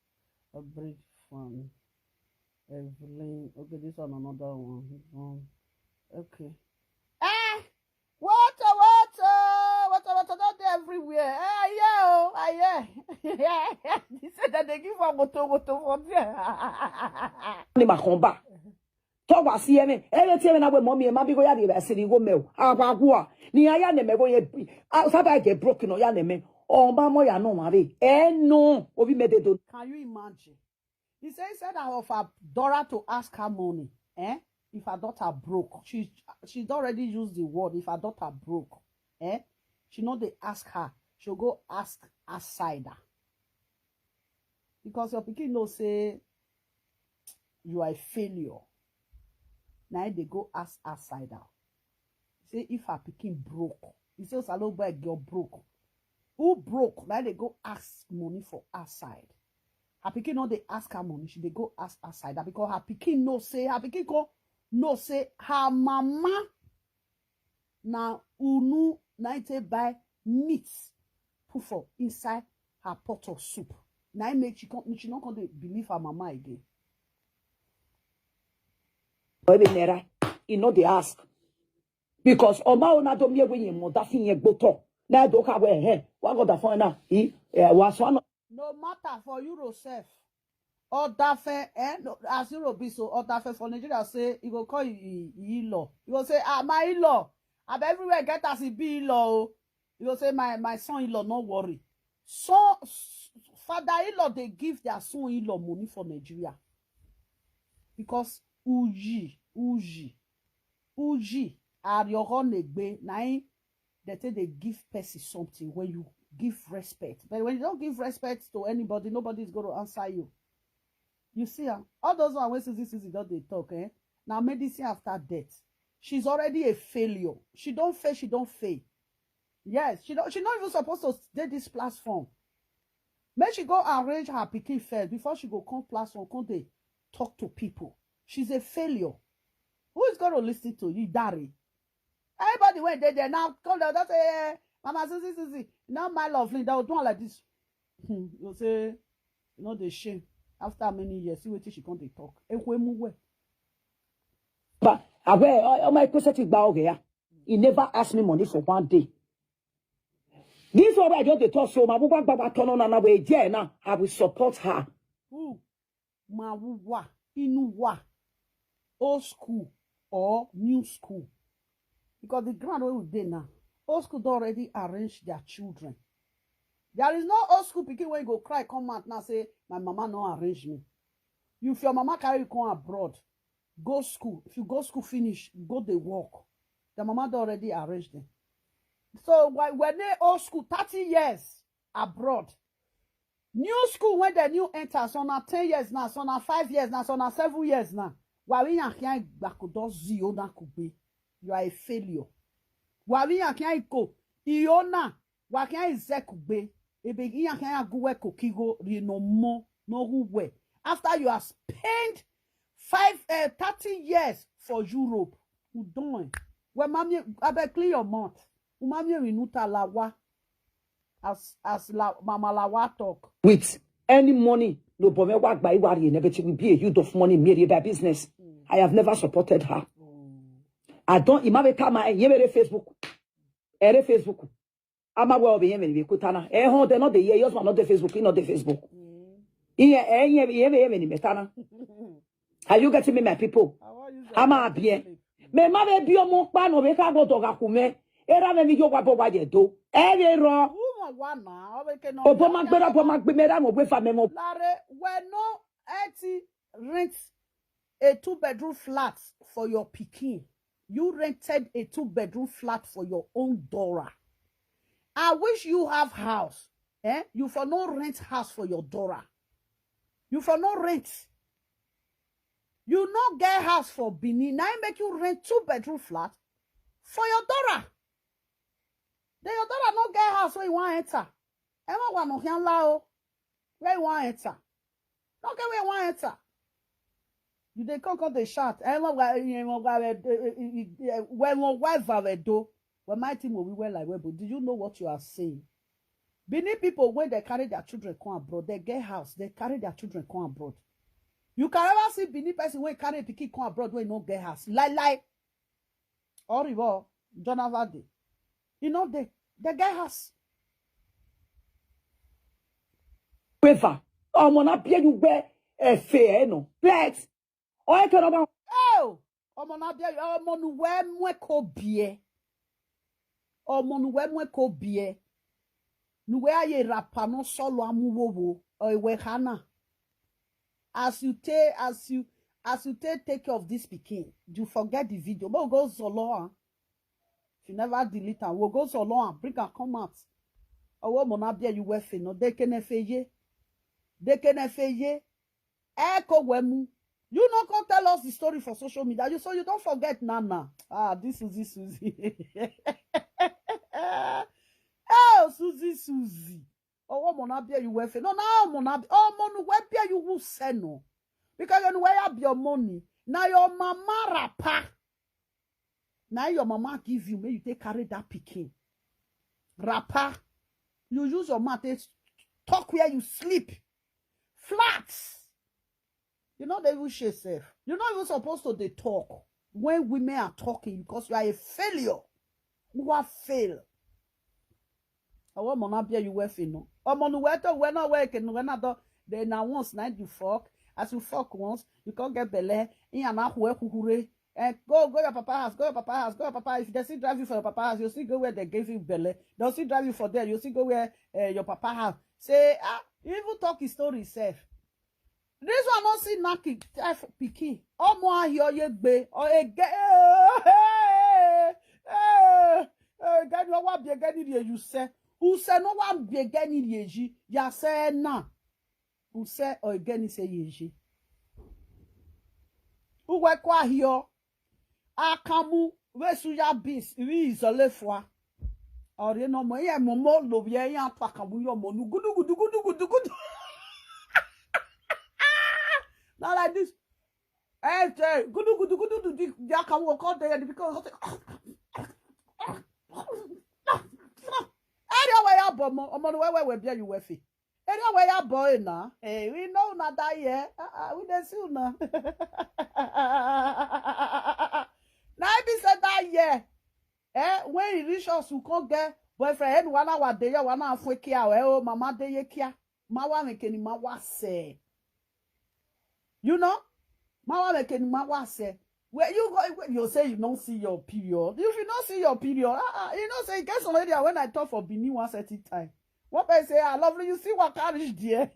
A bridge fund. Evelyn. Okay, this one, another one. Um, okay. Ah! Water, water, water, water, not there everywhere. Ah, yeah, oh, ah, yeah. He said that they give her water, water for there. Ni ma kon ba. To wa si eme. Ere ti eme na we mo mi e ma bi go ya di be siri go me o. Agwa gwa. Ni aya ne me go ye. Saba get broken o ya ne me. O ma mo ya no ma be. Eh no. Obi me de do. Can you imagine? He said instead of her daughter to ask her money, eh? If her daughter broke, she she's already used the word. If her daughter broke, eh? She not they ask her. She'll go ask outsider. Because your pikin know say you are a failure. Now they go ask outsider. Say if her pikin broke, he say Osalo boy girl broke. Who broke? Now they go ask money for outside. Her pikin no dey ask her money, she dey go ask outsider because her pikin know say her pikin come know say her mama na unu na im take buy meat put for inside her pot of soup. Na im make she come she no come dey believe her mama again. Obi nera, e no dey ask. Because oma ona do mi ewe yen mo da fin yen gboto. Na do ka we he. Wa go da fun na. He, eh, wa so na. No matter for Euro sef. Odafe, eh? No, as Euro be so, Odafe for Nigeria say, he go call you in-law. He go say, ah, my in-law. I bet everywhere get as he be in-law. Oh. He go say, my, my son-in-law, no worry. So, father-in-law, they give their son-in-law money for Nigeria. Because Uji, Uji, Uji, Ariogo Negbe, na im they take they give person something when you give respect. But when you don't give respect to anybody, nobody is going to answer you. You see, ah, all those one wey Suzy Suzy don dey talk, eh? Now medicine after death. She's already a failure. She don't fail, she don't fail. Yes, she not she not even supposed to dey this platform. Make she go arrange her pikin first before she go come platform, come dey talk to people. She's a failure. Who is going to listen to you, Dari? Everybody went there, there now. Come down, don't say, "Eh, Mama Susie, Susie, not my lovely." They will do am like this. Hmm, you say, you know, the shame. After many years, see wetin she come dey talk. Ekwe muwe. But I wear all my question to bow here. He never asked me money for one day. This one I just dey talk so my baba baba turn on and I will there now. I will support her. Who? Mawuwa, Inuwa, old school or new school? Because the ground where we dey now, old school don already arrange their children. There is no old school pikin wey go cry come out now say, "My mama no arrange me." You, if your mama carry you come abroad, go school. If you go school finish, go dey work. The mama don already arrange them. So why when they old school thirty years abroad, new school when the new enter, so na ten years now, so na five years now, so na seven years now. Why we yan kian gbakodo zi ona kugbe? You are a failure. Why we yan kian ko iona? Why kian izekugbe? Ebe yan kian aguwe kokigo ri no mo no who we. After you have spent five uh, thirty years for Europe, who don't? Well, mommy, I beg clear your mouth. Umami rinuta lawa. As as la, Mama Lawa talk. With any money, no bome wa gba iwari and everything will be a youth of money, made by business. I have never supported her. I don't imagine come and yemere Facebook. Ere Facebook. I'm aware of yemere kutana. Eh, ho, they not the year, yours not the Facebook, not the Facebook. Iye, eh, yemere metana. Are you getting me, my people? I'm a bien. Me ma be bio mo pa no be ka go doga kume. Era me mi yo wa bo wa je do. E be ro. Woman wa na, o be ke no. Obo ma gbera, obo ma gbe me ra mo gbe fa me mo. Lare, we no eti rent a two bedroom flat for your pikin. You rented a two bedroom flat for your own daughter. I wish you have house. Eh? You for no rent house for your daughter. You for no rent. You no get house for Benin. Now I make you rent two bedroom flat for your daughter. Then your daughter no get house where you want enter. Emma wa no can lao. Where you want enter? No get where you want enter. You dey come come dey shout. Emma wa, Emma wa, eh, eh, eh, eh, eh, where you want, where you want do? Well, my team will be well like well, but do you know what you are saying? Benin people, when they carry their children come abroad, they get house, they carry their children come abroad. You can ever see Benin person when carry pikin come abroad when no get house. Lie, lie. Or Rivo, Jonathan Day. You know they they get house. Quiver. Ọmọ na bie you wear a fair no. Let. Or I can about Oh, ọmọ na bie ọmọ nu we mwe ko bie. Ọmọ nu we mwe ko bie. Nu we aye rapa no solo amuwowo. O iwe hana. As you take as you as you take take care of this pikin, you forget the video. But go solo, ah. If you never delete am, we'll go solo and bring am come out. Owo mo na bia you wefe no. They can fe ye. They can fe ye. Eko wemu. You no come tell us the story for social media. You so you don't forget Nana. Ah, this Susie Susie. Oh, Susie Susie. Owo mo na bia you wefe. No, na mo na oh mo no we bia you who say no. Because you know where you have your money. Now your mama rapa. Now your mama give you, may you take carry that pikin. Rapa. You use your mouth to talk where you sleep. Flat. You know they will share self. You're not even supposed to they talk when women are talking because you are a failure. You are fail. Owo mo na bia you wefe no. Omo nu we to we na we ke nu we na do. Then now once night you fuck. As you fuck once, you can't get belle. In an hour kuhure. And go go your papa house, go your papa house, go your papa. If they still drive you for your papa house, you still go where they gave you belle. They'll still drive you for there. You still go where uh, your papa house. Say ah, you even talk his story self. This one not see Naki F P K. Omo ahi oye gbe or ege. Gani wa bi egani rie you say. U say no wa bi egani rie ji. Ya say na. U say or egani say ye ji. U we kwa hio. Akamu we su ya bis. Wi izole fwa. Or you know, mo yeah, mo mo lo yeah, yeah, to akamu yo mo nu gudu gudu gudu gudu gudu. Not like this. Hey, hey, gudu gudu gudu gudu. The akamu will call there because. Anyway, yeah, but mo, mo we we we be you wefi. Anyway, yeah, boy na. Hey, we know na that year. Uh, uh, we dey see una. Na I be say that year. Eh, when he reach us, we come get boyfriend. Hey, wana wa dey ya, wana afwe kia. Eh, oh, mama dey ye kia. Ma wa me keni ma wa se. You know? Ma wa me keni ma wa se. Where you go, when you say you don't see your period. If you don't see your period, ah, ah, you know say get some area when I talk for Benin one certain time. What I say, I love you. See what carriage there.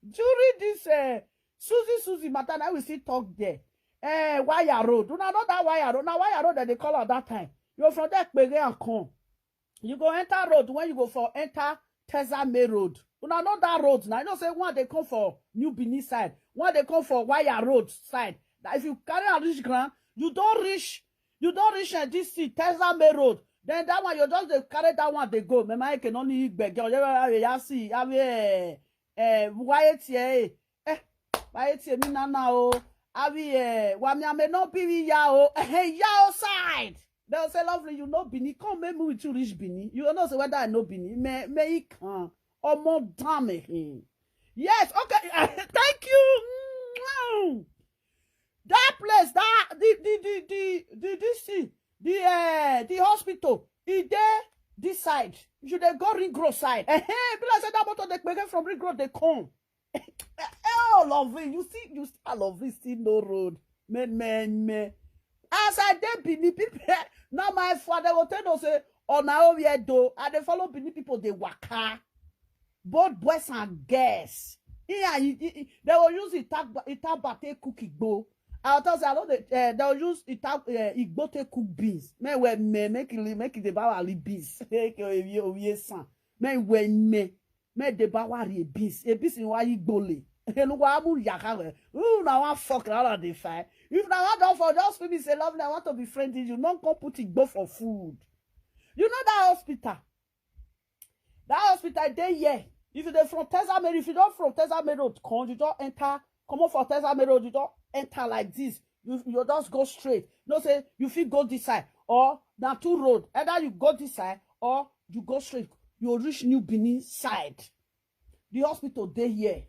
During this uh, Susie Susie matter, now we still talk there. Eh, wire road. Una know that wire road. Now wire road that they call at that time. You're from there, Kpege and come. You go enter road when you go for enter Tezame Road. Una know that road. Now you know say one they come for New Benin side, one they come for Wire Road side. Now if you carry a rich ground, you don't reach, you don't reach uh, this thing, Tezame Road. Then that one you just dey carry that one they go. Mema eke no ni gbege. Oye ya si abi eh eh why tie eh why tie mi nana o abi eh wa mi ame no bi ya o eh ya o side. They'll say, lovely, you know Bini. Come make me with you reach Bini. You don't know say whether I know Bini. Me, me, he can. Omo damn him. Yes, okay. Thank you. That place, that the the the the the this thing, the uh, the hospital, is there this side. You should go Ring Road side. Eh, eh, be like say that motor they make from Ring Road they come. Oh, lovely. You see, you see, I love this thing, no road. Men, men, men. As I dey Benin people, now my father go tell no say, oh, now we do. I dey follow Benin people, they waka. Both boys and girls. Yeah, he, he, he- they will use it tag, it tag bate cook igbo. I'll tell say, I know they, uh, they'll use it tag uh, igbo take cook beans. Me we me make it make it the bawali beans. Make it oye oye san. Me we me me the bawari a beans. A beans in why igbole. Eluwa amu yaka we. Ooh, now I fuck around and they fight. If now I don't for just me say lovely, I want to be friendly. You not come put igbo for food. You know that hospital. That hospital dey here. If you dey from Tezame, if you don't from Tezame Road, come, you don't enter. Come up for Tezame Road, you don't enter like this. You you just go straight. No say you fit go this side or na two road. Either you go this side or you go straight. You reach New Benin side. The hospital dey here.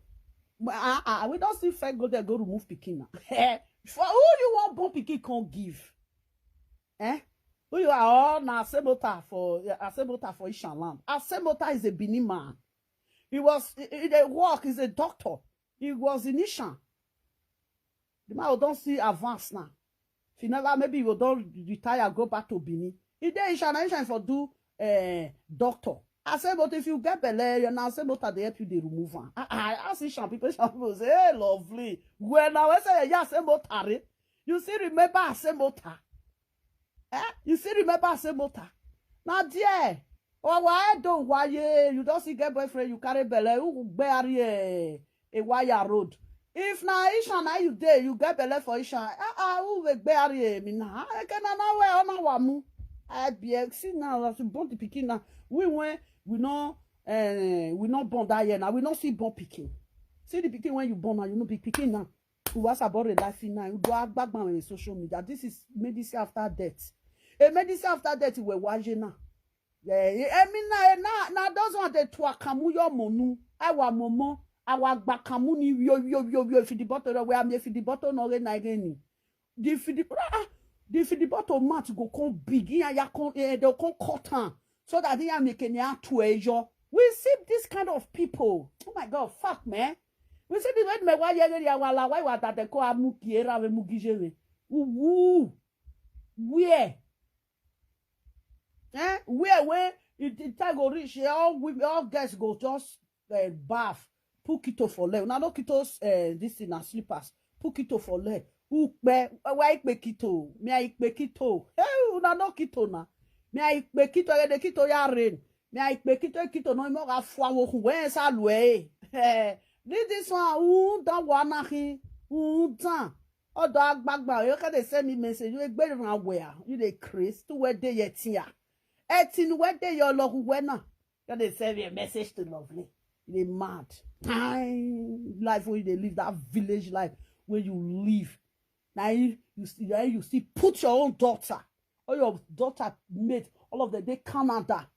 But, ah, ah, we don't see fair go there go remove pikin now. For who you want born pikin can't give? Eh? Who you are all now Asemota for uh, Asemota for Ishan land. Asemota is a Benin man. He was he, he dey work, he's a doctor. He was in Ishan. The man don't see advance now. If you never maybe you don't retire, go back to Benin. He dey Ishan, Ishan for do uh, doctor. I say, but if you get belle, you now say, but they help you, they remove one. I, I ask Ishan people, Ishan people say, hey, lovely. When I say, yeah, say, but you see, remember, I say, but Eh? You still remember say motor? Now there. Or why don't why you don't see get boyfriend, you carry belle, who bear a, a wire road. If na Ishan na you dey, you get belle for Ishan. Ah ah, who will bear a me na? I can na where on our mu. I be see now as you born the pikin now. We when we know eh, we not born that year now. We not see born pikin. See the pikin when you born now, you know big pikin now. Who was about a life in now? You do a back on social media. This is medicine after death. A medicine after death, we're watching now. Yeah, I mean, na na na those one dey to akamu your monu. Our momo, our gbakamu ni yo yo yo yo. If the bottle, where I'm if the bottle no get na again. The if the ah, the if the bottle mat go come big. Yeah, ya come eh, they come cut am so that they are making it to a yo. We see this kind of people. Oh my God, fuck man. We see the way me why you are why why that they call amuki era we mugijere. Woo woo. Where? Eh? Where when it, it time go reach, eh, all women, all girls go just uh, bath, put kito for leg. Now no kito uh, this thing na slippers. Put kito for leg. Ukpe, why ikpe kito? Me I ikpe kito. Hey, una no kito na. Me I ikpe kito, eh, the kito ya rain. Me I ikpe kito, kito no mo ga fwa wo ku we sa lu eh. Eh, this this one, who don't wanna he, who don't. Odo agbagba, you can they send me message. You a better than where you they Chris to where they yet here. Eighteen, where they your love, where now? You dey send me a message to Lovely. You dey mad. Time life wey you dey live, that village life wey you live. Na you, you, see- na you still put your own daughter. All your daughter mate, all of them dey Canada.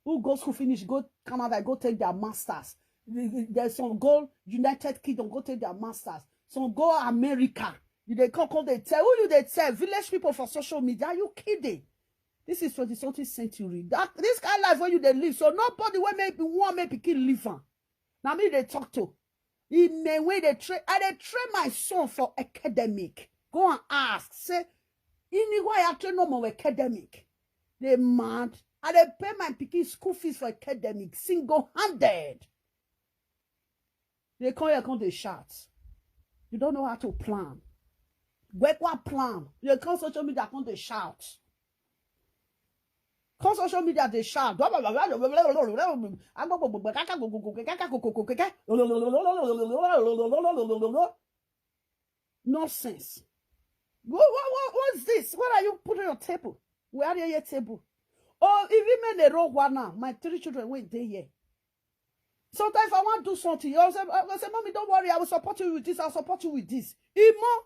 Who go school finish, go Canada, go take their masters. There's some go United Kingdom, go take their masters. Some go America. You dey come, come dey tell. Who you dey tell? Village people for social media. Are you kidding? This is twenty something century. That this kind of life wey you dey live, so nobody wey make wan make pikin live am. Na me dey talk to. He may wey dey train. I dey train my son for academic. Go and ask. Say, ini why I train no more academic. They mad. I dey pay my pikin school fees for academic single handed. They come here, come dey shout. You don't know how to plan. Wekwa plan. You come social media, come dey shout. Come social media, dey shout. Nonsense. What, what, what, what's this? What are you putting on table? Where are your table? Oh, if you men dey roll one now, my three children wey dey here. Sometimes if I want to do something, you say, I say, "Mommy, don't worry, I will support you with this, I'll support you with this." Imo,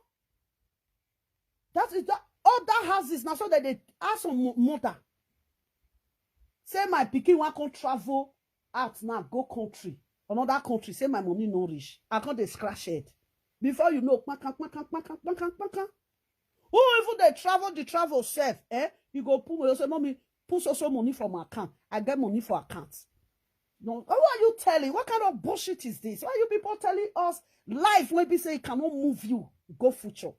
that is the other houses now, so that they ask some mo- mother. Say my pikin wan come travel out now, go country, another country. Say my money no reach. I come dey scratch head. Before you know, kpankan, kpankan, kpankan, kpankan, kpankan. Who even dey travel the travel sef? Eh? You go put, you say, "Mommy, put so so money for my account. I get money for account." No, what are you telling? What kind of bullshit is this? Why you people telling us life wey be say it cannot move you? Go future.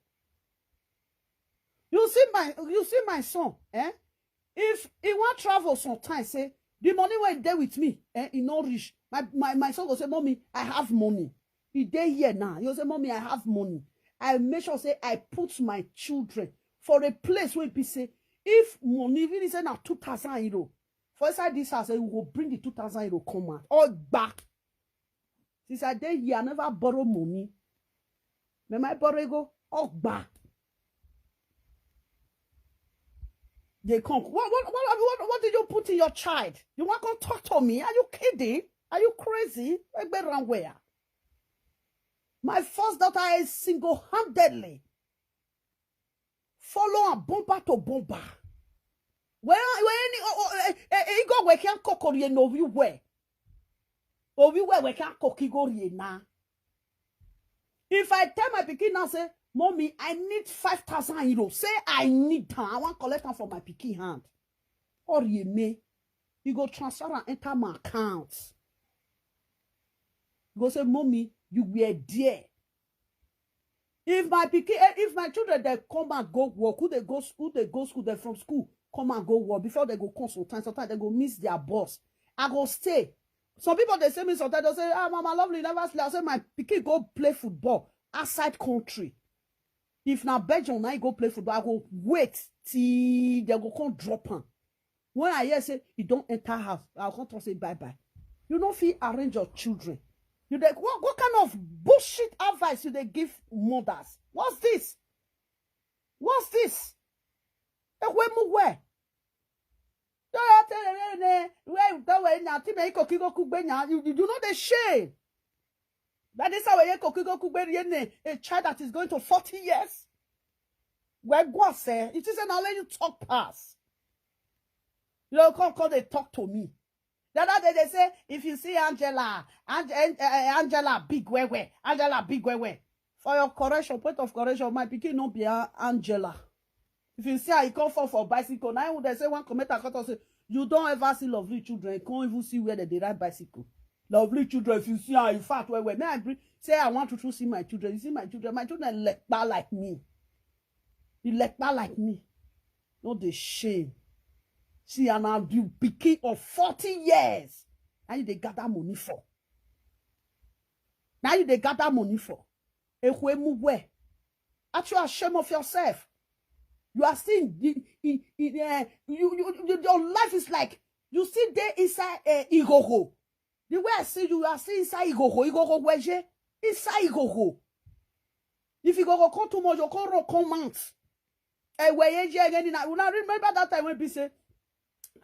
You see my, you see my son, eh? If he wan travel sometimes, say, "The money wey dey with me, eh, e no reach." My, my, my son go say, "Mommy, I have money." He dey here now. He go say, "Mommy, I have money." I make sure say I put my children for a place wey be say, if money really say na two thousand euro, for inside this house, eh, we go bring the two thousand euro come out. Or back. Since I dey here, I never borrow money. May my borrow go? Ogba. They come. What, what, what, what, what did you put in your child? You want to talk to me? Are you kidding? Are you crazy? Egbe ran where? My first daughter is single-handedly follow and bumper to bumper. Well, well, any, oh, oh, eh, eh, eh, go where can cook or you know you where. Or you where we can cook you go here now. If I tell my pikin now, say, "Mommy, I need five thousand euro." Say, "I need am. I wan collect am for my pikin hand." Or you may, you go transfer and enter my account. You go say, "Mommy, you were there." If my pikin, eh, if my children, they come and go work, who they go, who they go school, they from school, come and go work. Before they go come sometimes, sometimes they go miss their bus. I go stay. Some people, they say me sometimes, they say, "Ah, Mama Lovely, you never sleep." I say, "My pikin go play football outside country." If na Belgium, now you go play football, I go wait till they go come drop am. When I hear say you don't enter house, I'll come to say bye bye. You don't feel arrange your children. You dey, what, what kind of bullshit advice you they give mothers? What's this? What's this? Ekwe mu where? Where you tell me now? Team iko kigo kugbe now. You, you do not dey shame. That is how you iko kigo kugbe yene, a child that is going to forty years. Where go say? It is an let you talk pass. You know, come, come, they talk to me. The other day they say, "If you see Angela, Ange- An- eh, eh, Angela big way way, Angela big way way." For your correction, point of correction, my pikin no be A- Angela. If you see her, he come fall for bicycle. Now when they say one commenter come talk say, "You don't ever see lovely children, you can't even see where they dey ride bicycle." Lovely children, if you see her, in fact, where where may I bring, say I want to, to see my children. You see my children, my children lekpa like me. He lekpa like me. No dey shame. See, and now you pikin of forty years. Now you dey gather money for. Now you dey gather money for. Ekwe mu where? Aren't you ashamed of yourself? You are still in, in, in, eh, you, you, you, your life is like you still dey inside, eh, igogo. The way I see you, you are still inside igogo, igogo weje, inside igogo. If igogo come too much, you come run, come out. Eh, where you again? Now, now remember that time when be say,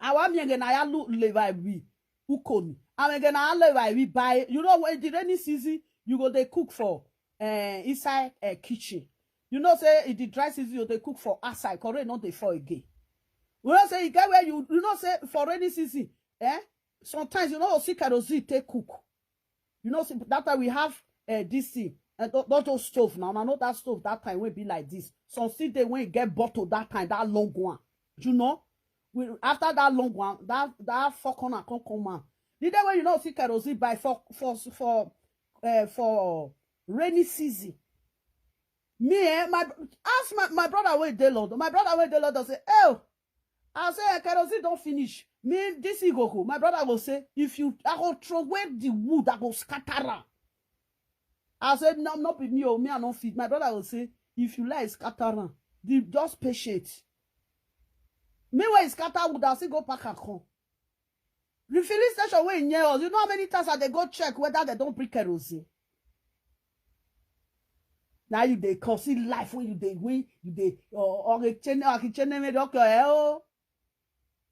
Awa mi ege na ya lu le ba wi. Ukoni. Awa ege na ya le ba wi by. You know, when the rainy season, you go dey cook for, eh, inside, eh, kitchen. You know say in the dry season, you dey cook for outside, 'cause rain no dey fall again. You know say you get where you, you know say for rainy season, eh? Sometimes you no go see kerosene take cook. You know, see, that time we have, eh, this thing. And th-, not those stove now. I know that stove that time wey be like this. Some still dey when e get bottle that time, that long one. You know? We, after that long one, that, that four corner come come out. The day when you no see kerosene buy for, for, for, eh, for rainy season. Me, eh, my, ask my, my brother wey dey London. My brother wey dey London say, "Oh, I say, eh, kerosene don finish." Me, this Igoko, my brother go say, "If you, I go throw away the wood, I go scatter am." I say, "No, no be me o, me I no fit." My brother go say, "If you like scatter am, the, just patient." Me wey scatter wood, I still go pack am come. Refilling station wey near us, you know how many times I dey go check whether they don bring kerosene? Now you dey consider life when you dey win, you dey, or, or a channel, a channel me doctor, eh, oh.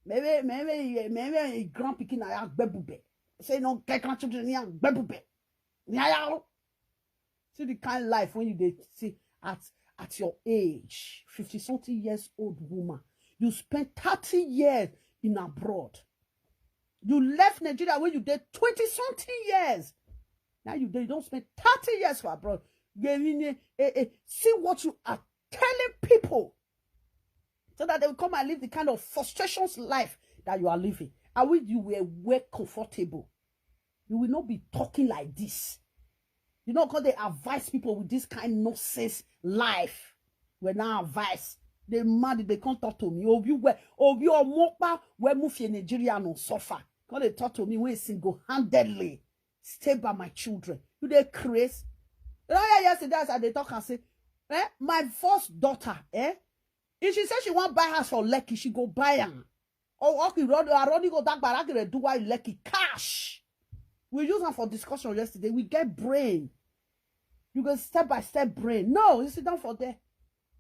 Maybe, maybe, maybe a grandpikin na ya gbebube. Say no get grandchildren ya gbebube. Ya ya o. See the kind life when you dey see at, at your age, fifty something years old woman. You spend thirty years in abroad. You left Nigeria when you dey twenty something years. Now you dey, you don spend thirty years for abroad. You mean, eh, eh, eh, see what you are telling people so that they will come and live the kind of frustrations life that you are living. I wish you were well comfortable. You will not be talking like this. You know, 'cause they advise people with this kind nonsense life. When I advise, they mad, they can't talk to me. Oh, you were, oh, you are more pa, where move in Nigeria no suffer. 'Cause they talk to me when single-handedly stay by my children. You dey craze. You know, yeah, yesterday as I dey talk and say, eh, my first daughter, eh, if she say she wan buy house for Lekki, she go buy am. Or okay, run, I run go that barak, they do why Lekki cash. We use am for discussion yesterday. We get brain. You go step by step brain. No, you sit down for there.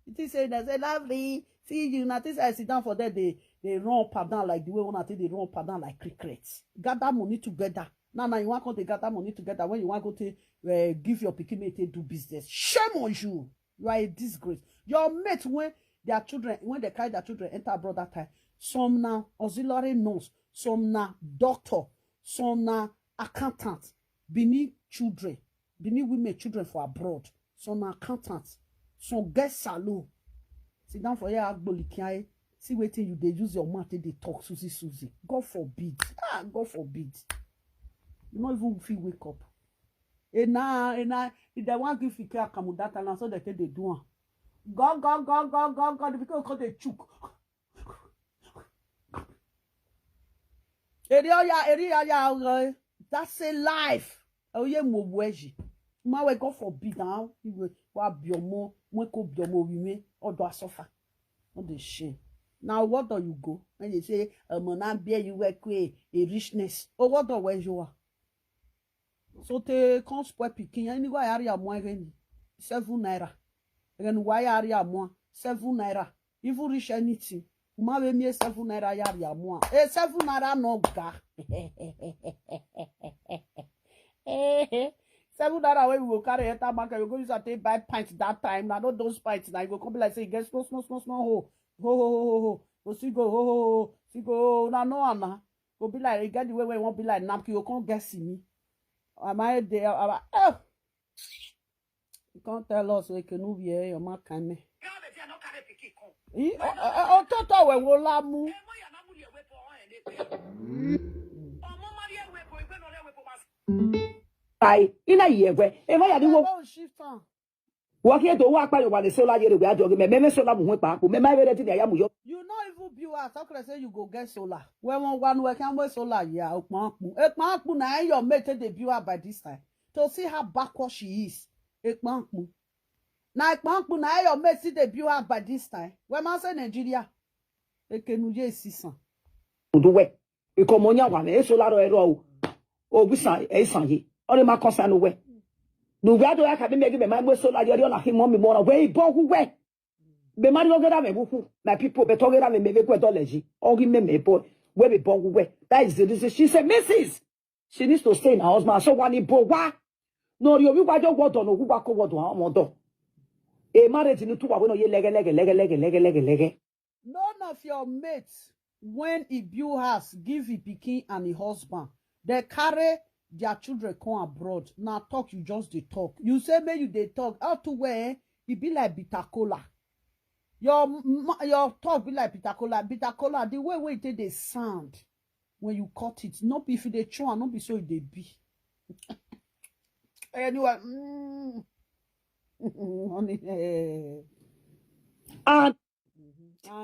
You think say they say, "Lovely, see you." Now this I sit down for there. They, they run up and down like the way one I think they run up and down like crickets. Gather money together. Now, now you want to gather money together when you want go to, uh, give your pikin make they do business. Shame on you. You are a disgrace. Your mate when their children, when they carry their children enter abroad that time, some na auxiliary nurse, some na doctor, some na accountant, Benin children, Benin women children for abroad, some na accountant, some get salon. Sit down for here, agbolikiae. See wetin you dey use your mouth take dey talk, Susie, Susie. God forbid. Ah, God forbid. You no even fit wake up. E na, e na, if they wan give Fike Akamu that time, na so they take dey do am. Go, go, go, go, go, go, the pikin go come dey chook. Eri oya, eri oya, oya. That's a life. Oye mo weji. Ma we, God forbid now. Iwe wa biomo, we ko biomo wi me. Odo asofa. What the shame. Now what do you go? And you say, "Um, na bear you work with a richness." Oh, what do where you are? So te come spoil pikin. Any go area mo again. Seven naira. Again, why area mo? Seven naira. Even reach anything. Uma we me seven naira ya area mo. Eh, seven naira no ga. Eh, seven naira wey we go carry enter market, we go use am take buy pint that time. Na no those pints na, you go come be like say you get small, small, small, small hole. Ho, ho, ho, ho, ho. Go see go, ho, ho, ho, ho. See go, na no am na. Go be like, e get the way wey e wan be like napkin, go come get simi. Am I there? Am I, oh! You can't tell us we can move here, your man can me. Girl, they are not carry pikin come. Eh, oh, oh, oh, oh, toto we wo la mu. Eh, mo ya na mu le we bo, eh, le pe. Ọmọ Maria we bo, igbe no le we bo mas. Ai, ina ye we. E ma ya di wo. Baba, shift on. Wo ki e do wa pa yo wa le solar yere we ajo ge me, me, me solar mu hwe pa po. Me ma we re ti ni aya mu yo. You no even build house. How can I say you go get solar? When one, one we can we solar ya, okpon akpu. Ekpon akpu na your mate dey build her by this time. To see how backward she is. Ekpon akpu. Na ekpon akpu na your mate still dey build her by this time. When man say Nigeria, ekenu ye sisan. Do we. Ikomo nya wa me, e solar ro ero o. O bi san, e san ye. Ore ma concern we. Do we do ya ka bi me gi me ma we solar yo na hi mo mi mo na we ibo hu we. Be mari ogera me buku. My people, be togera me me be kwe dole ji. Ogi me me boy. Where we born we. That is the reason. She said, Missus, she needs to stay in her husband. So when he bowa, no, you we were your word on who wako word on word. A marriage in two, I will not ye lege lege lege lege lege lege lege. None of your mates, when he build house, give him pikin and him husband, they carry their children come abroad. Now talk, you just dey talk. You say make you dey talk. How to where? E be like bitter cola. Your ma- your talk be like bitter cola. Bitter cola, the way wey e take dey sound when you cut it, no be if you dey chew am, no be so e dey be. Anyway, mm, honey, eh. And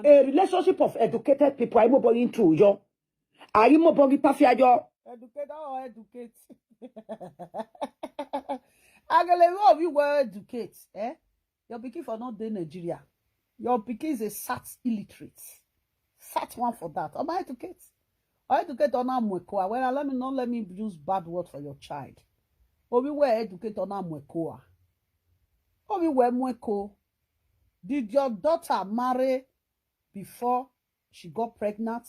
a relationship of educated people, I mo boring to yo. I mo boring tafia yo. Educate or educate. Agalewo, you were educate, eh? Your pikin for not dey Nigeria. Your pikin is a sat illiterate. Sat one for that. Am I educate? Or educate on amwekoa. Well, let me not let me use bad word for your child. Obi were educate on amwekoa. Obi were mweko. Did your daughter marry before she got pregnant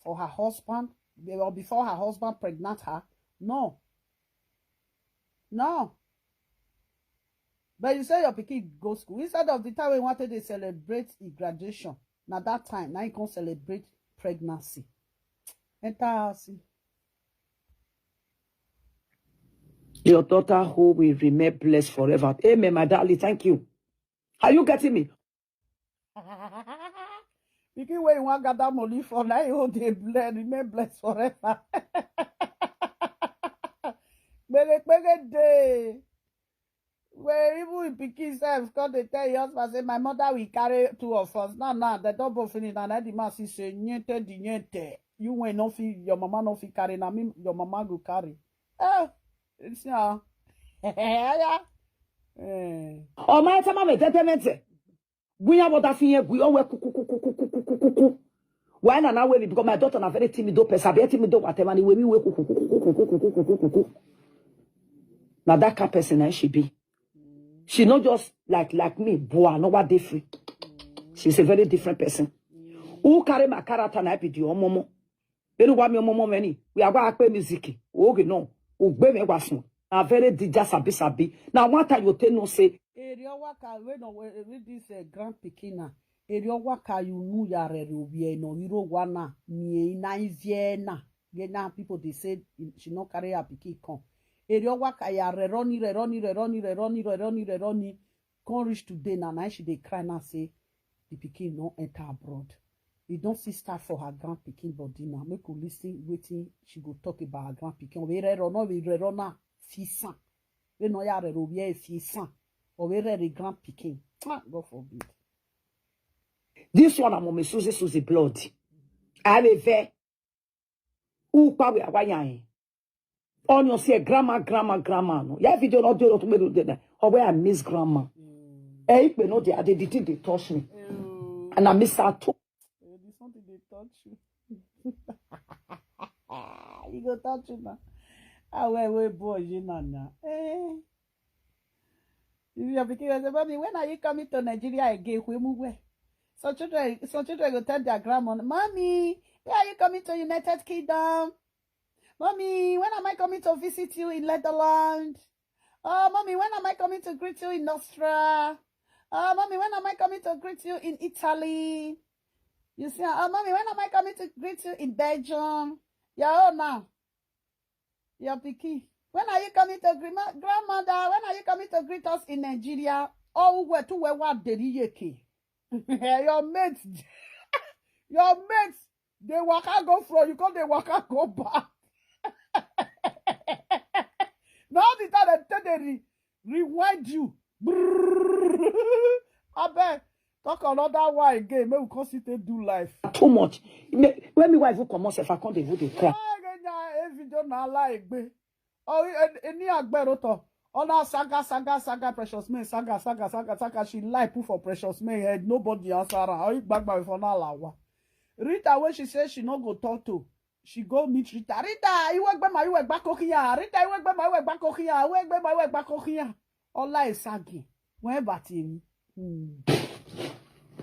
for her husband? Or before her husband pregnant her? No. No. But you say your pikin go school. Instead of the time we wanted to celebrate his graduation, now that time, now you can celebrate pregnancy. Enter house. Your daughter who will remain blessed forever. Amen, my darling. Thank you. Are you getting me? Pikin wey you wan gather money for, na you dey bless, remain blessed forever. Kpere kpere dey. Wey even him pikin sef come dey tell him husband say, "My mother will carry two of us." Now, now, they don born finish. Now, na the man see say, "Nyente di nyente. You wey no fit, your mama no fit carry, na me, your mama go carry." Eh, you see, ah. Yeah. Eh. Oh, my time, I'm a dead. We have what I feel, we all wear kuku, kuku, kuku, kuku, kuku, kuku. Why na now we, because my daughter na very timid person, be timid whatever, ni we, we wear kuku, kuku, kuku, kuku, kuku, kuku, kuku. Now that kind person, eh, she be. She not just like, like me, boy, no what different. She's a very different person. Who carry my character na be the omomo. Enu wa mi omomo many. We are going to play music. Okay, no. Ugbe me wasun. Na very dija sabi sabi. Now one time you tell no say. Eri owa ka we no we read this, eh, grand pikin na. Eri owa ka you nu ya re ro we no hero wa na. Ni na ivie na. Ye na people dey say she no carry her pikin come. Eri owa ka ya re roni, re roni, re roni, re roni, re roni, re roni. Come reach today now, now she dey cry now say the pikin no enter abroad. E don still start for her grand pikin body now. Make we listen wetin she go talk about her grand pikin. We re ro no, we re ro na fisan. We no ya re ro we fisan. Or we re re grand pikin. Ah, God forbid. This one, I'm on Susie, Susie blood. I have a ve. Who pa we awa ya eh? On your say grandma, grandma, grandma, no. Yeah, video not do not me do that. Oh, where I miss grandma. Eh, if we know the, the, the thing they touch me. And I miss her too. Eh, this something they touch you. You go touch you now. Ah, where, where boy, you know now. Eh. If your pikin say, "Mommy, when are you coming to Nigeria again?" Kwe mu we. Some children, some children go tell their grandma, "Mommy, when are you coming to United Kingdom? Mommy, when am I coming to visit you in Netherlands? Oh, Mommy, when am I coming to greet you in Austria? Oh, Mommy, when am I coming to greet you in Italy?" You see, "Oh, Mommy, when am I coming to greet you in Belgium?" Your own now. Your pikin. "When are you coming to greet ma-, grandmother? When are you coming to greet us in Nigeria?" Oh, we too we wa deri yeke. Your mates, your mates, they waka go from you, come they waka go back. Now the time they take they re-, rewind you. Brrrr. Abeg, talk another one again. Make we come sit and do life. Too much. Me, when my wife will come out, if I come, they go, they cry. Ah, yeah, yeah, eh, video na lie, gbe. Oh, eh, eh, ni agbe roto. Ona saga, saga, saga, Precious Men, saga, saga, saga, saga. She lie put for Precious Men head. Nobody answer her. Oh, you back by for na lawa. Rita, when she says she no go talk to, she go meet Rita. "Rita, you work by my, you work back here. Rita, you work by my, you work back here. You work by my, you work back here." Ola is sagging. When about him? Hmm.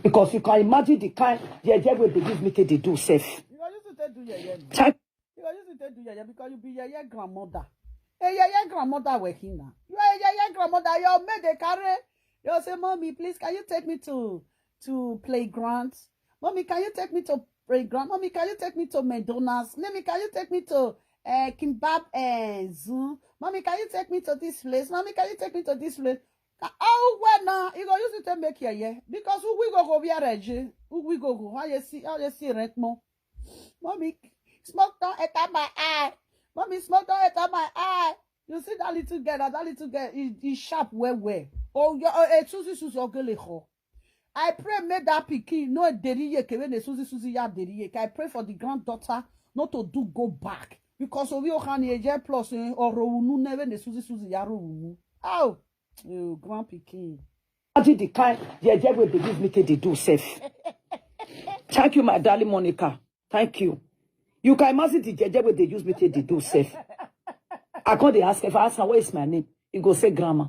Because you can imagine the kind, the idea where they give me to they do safe. You know, you should take do Check. You go use it take do yeye because you be yeye grandmother. A yeye grandmother wey he na. You are a yeye grandmother. Your maid dey carry. You say, "Mommy, please, can you take me to to playground? Mommy, can you take me to playground? Mommy, can you take me to McDonald's? Mommy, can you take me to uh, Kimbap uh, Zoo? Mommy, can you take me to this place? Mommy, can you take me to this place?" Ka- Oh, well, now you go use it to make yeye because who we go go be a regime? Who we go go? How you see? How you see rent more? Mommy, smoke don't enter my eye. Mommy, smoke don't enter my eye. You see that little girl, that, that little girl, he, he sharp well well. Oh, your uh, Susie Susie Ogeleho. I pray make that pikin no deriye ke when Susie Susie ya deriye. I pray for the granddaughter not to do go back because of your honey age plus eh, or unu never Susie Susie ya unu. Oh, you grand pikin. Imagine the kind jeje wey dey use me take dey do sef. Thank you, my darling Monica. Thank you. You can imagine the jeje wey dey use me take dey do sef. I come dey ask, if I ask her, "What is my name?" He go say, "Grandma."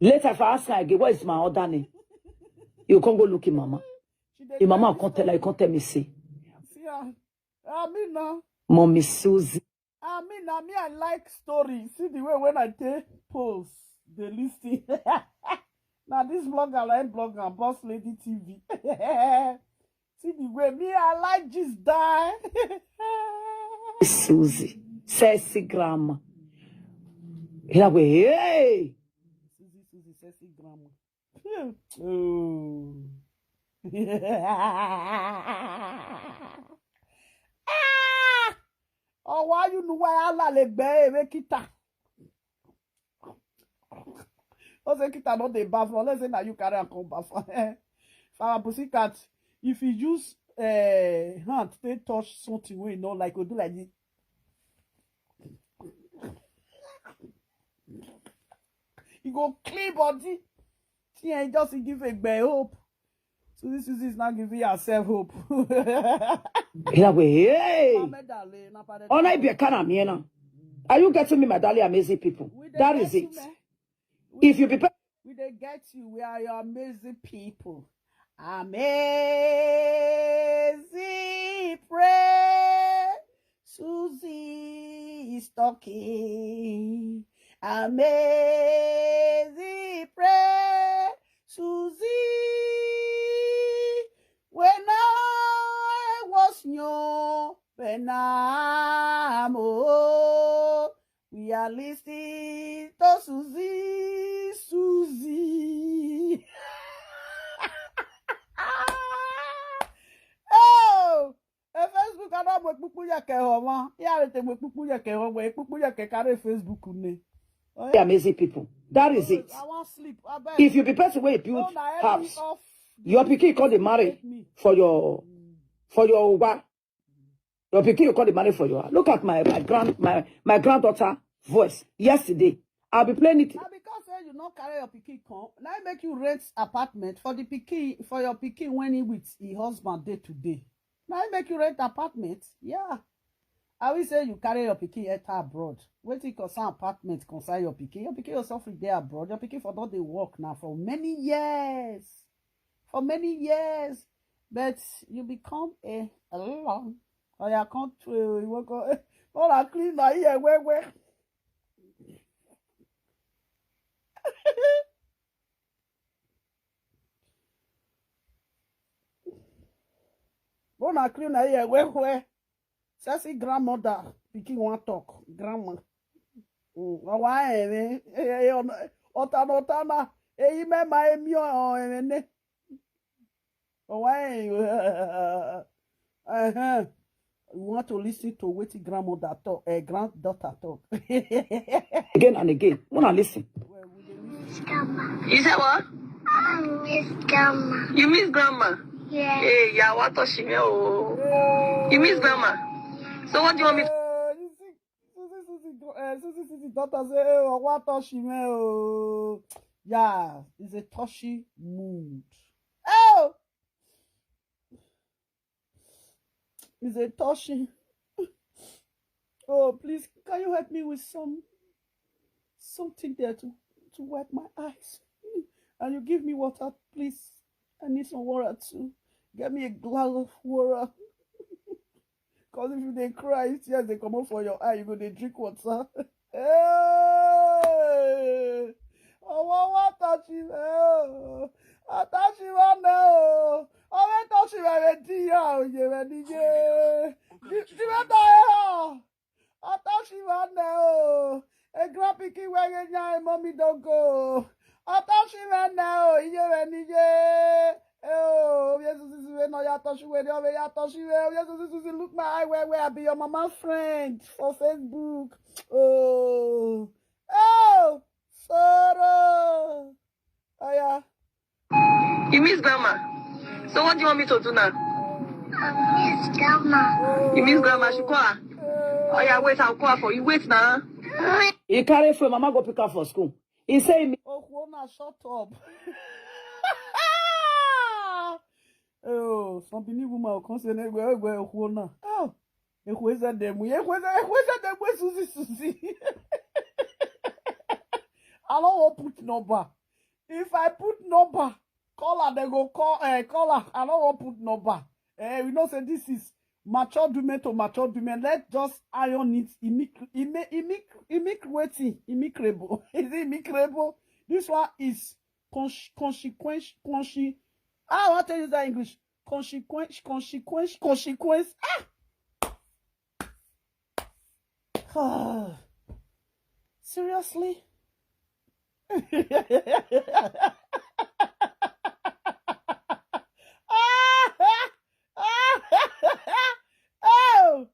Later, if I ask her again, "What is my other name?" You come go look him mama. Him mama come tell her, he come tell me say, "See her. I mean now. Mommy Susie." I mean, now me, I like story. See the way when I take post, they listen. Now this blogger like blogger, Boss Lady T V. See the way me, I like this die. Susie, sexy grandma. Here we, hey. Susie, Susie, sexy grandma. Oh. Ah! Oh, why you know why Allah le gbe ere kita? Oh, say kita not dey baff. Let's say now you carry and come baff. For our pussycat, if you use uh, hand, they touch something we know, like we do like this. You go clean body. See, I just give a bear hope. So this is not giving yourself hope. Here we, hey. Ona ibi kana miena. Are you getting me, my darling, amazing people? That is it. If you be pe- We dey get you. We are your amazing people. Amazing prayer. Susie is talking. Amazing prayer. Susie, when I was young, when I'm old, we are listening to Susie, Susie. Oh, a Facebook, I don't make pupu yake homa. Yeah, I take make pupu yake homa. Pupu yake carry Facebook ne. Oh, yeah. Amazing people. That is it. I want sleep. I beg. If you be person where you build house, your pikin come dey marry for your for your wa. Your pikin you come dey marry for your. Look at my my grand my my granddaughter voice yesterday. I'll be playing it. Na because say you no carry your pikin come, na im make you rent apartment for the pikin for your pikin when he with his husband dey today. Na im make you rent apartment, yeah. I will say you carry your pikin enter abroad. Wetin concern apartment concern your pikin. Your pikin go suffer dey abroad. Your pikin for don dey work now for many years. For many years. But you become a, a long. Or you come to you go. All I clean my ear well well. Una clean na here well well. Sexy grandmother, pikin wan talk, grandma. Mm, ọwa ere, eh, eh, ọna- ọtana ọtana, eyi mema emi ọ ere ne. Ọwa ere, uh-huh. You want to listen to wetin grandmother talk, uh, granddaughter talk. Again and again. Una listen. You say what? I miss grandma. You miss grandma? Yeah. Hey, yeah, what does she mean? Oh. You miss grandma? So what do you want me to Uh, you see, Susie, Susie, gr- uh, Susie, Susie daughter say, "Hey, oh, what does she mean? Oh." Yeah, it's a touchy mood. Oh, it's a touchy. Oh, please, can you help me with some something there to to wipe my eyes? And you give me water, please. I need some water too. Get me a glass of water. Because if you dey cry, if tears dey comot for your eye, you go dey drink water. Hey! Ọwọ́ wá tọ́sí rẹ̀ o. Atọ́sí rẹ̀ náà o. Ọwọ́ tọ́sí rẹ̀ rẹ̀ di ìyá òye rẹ̀ níyé. Di mẹ́ta ẹ̀ hàn. Atọ́sí rẹ̀ náà o. A grand pikin wey get nya, mommy don go. Atọ́sí rẹ̀ náà o. Iye rẹ̀ níyé. Eh, oh, Jesus is we no ya touch we, no ya touch we. Oh, Jesus is look my eye where, where I be your mama friend for Facebook. Oh, oh, sorrow. Oh yeah. You miss grandma. So what do you want me to do now? I miss grandma. You miss grandma, she call her. Oh yeah, wait, I'll call her for you. Wait now. He carry phone, mama go pick her for school. He say me. Okwona, shut up. Oh, some Benin woman will come say, "Egwe, egwe, Okwona." Oh, Ekweza dem, Ekweza, Ekweza dem, wey Susie, Susie. I no wan put number. If I put number, caller, they go call, uh, caller. I no wan put number. Eh, we know say this is mature women to mature women. Let's just iron it. Imic, imic, imic, imic, waiting, imicrable. Is it imicrable? This one is cons-, consequence, conse-, how I tell you that English? Consequence, consequence, consequence. Ah! Seriously? Oh!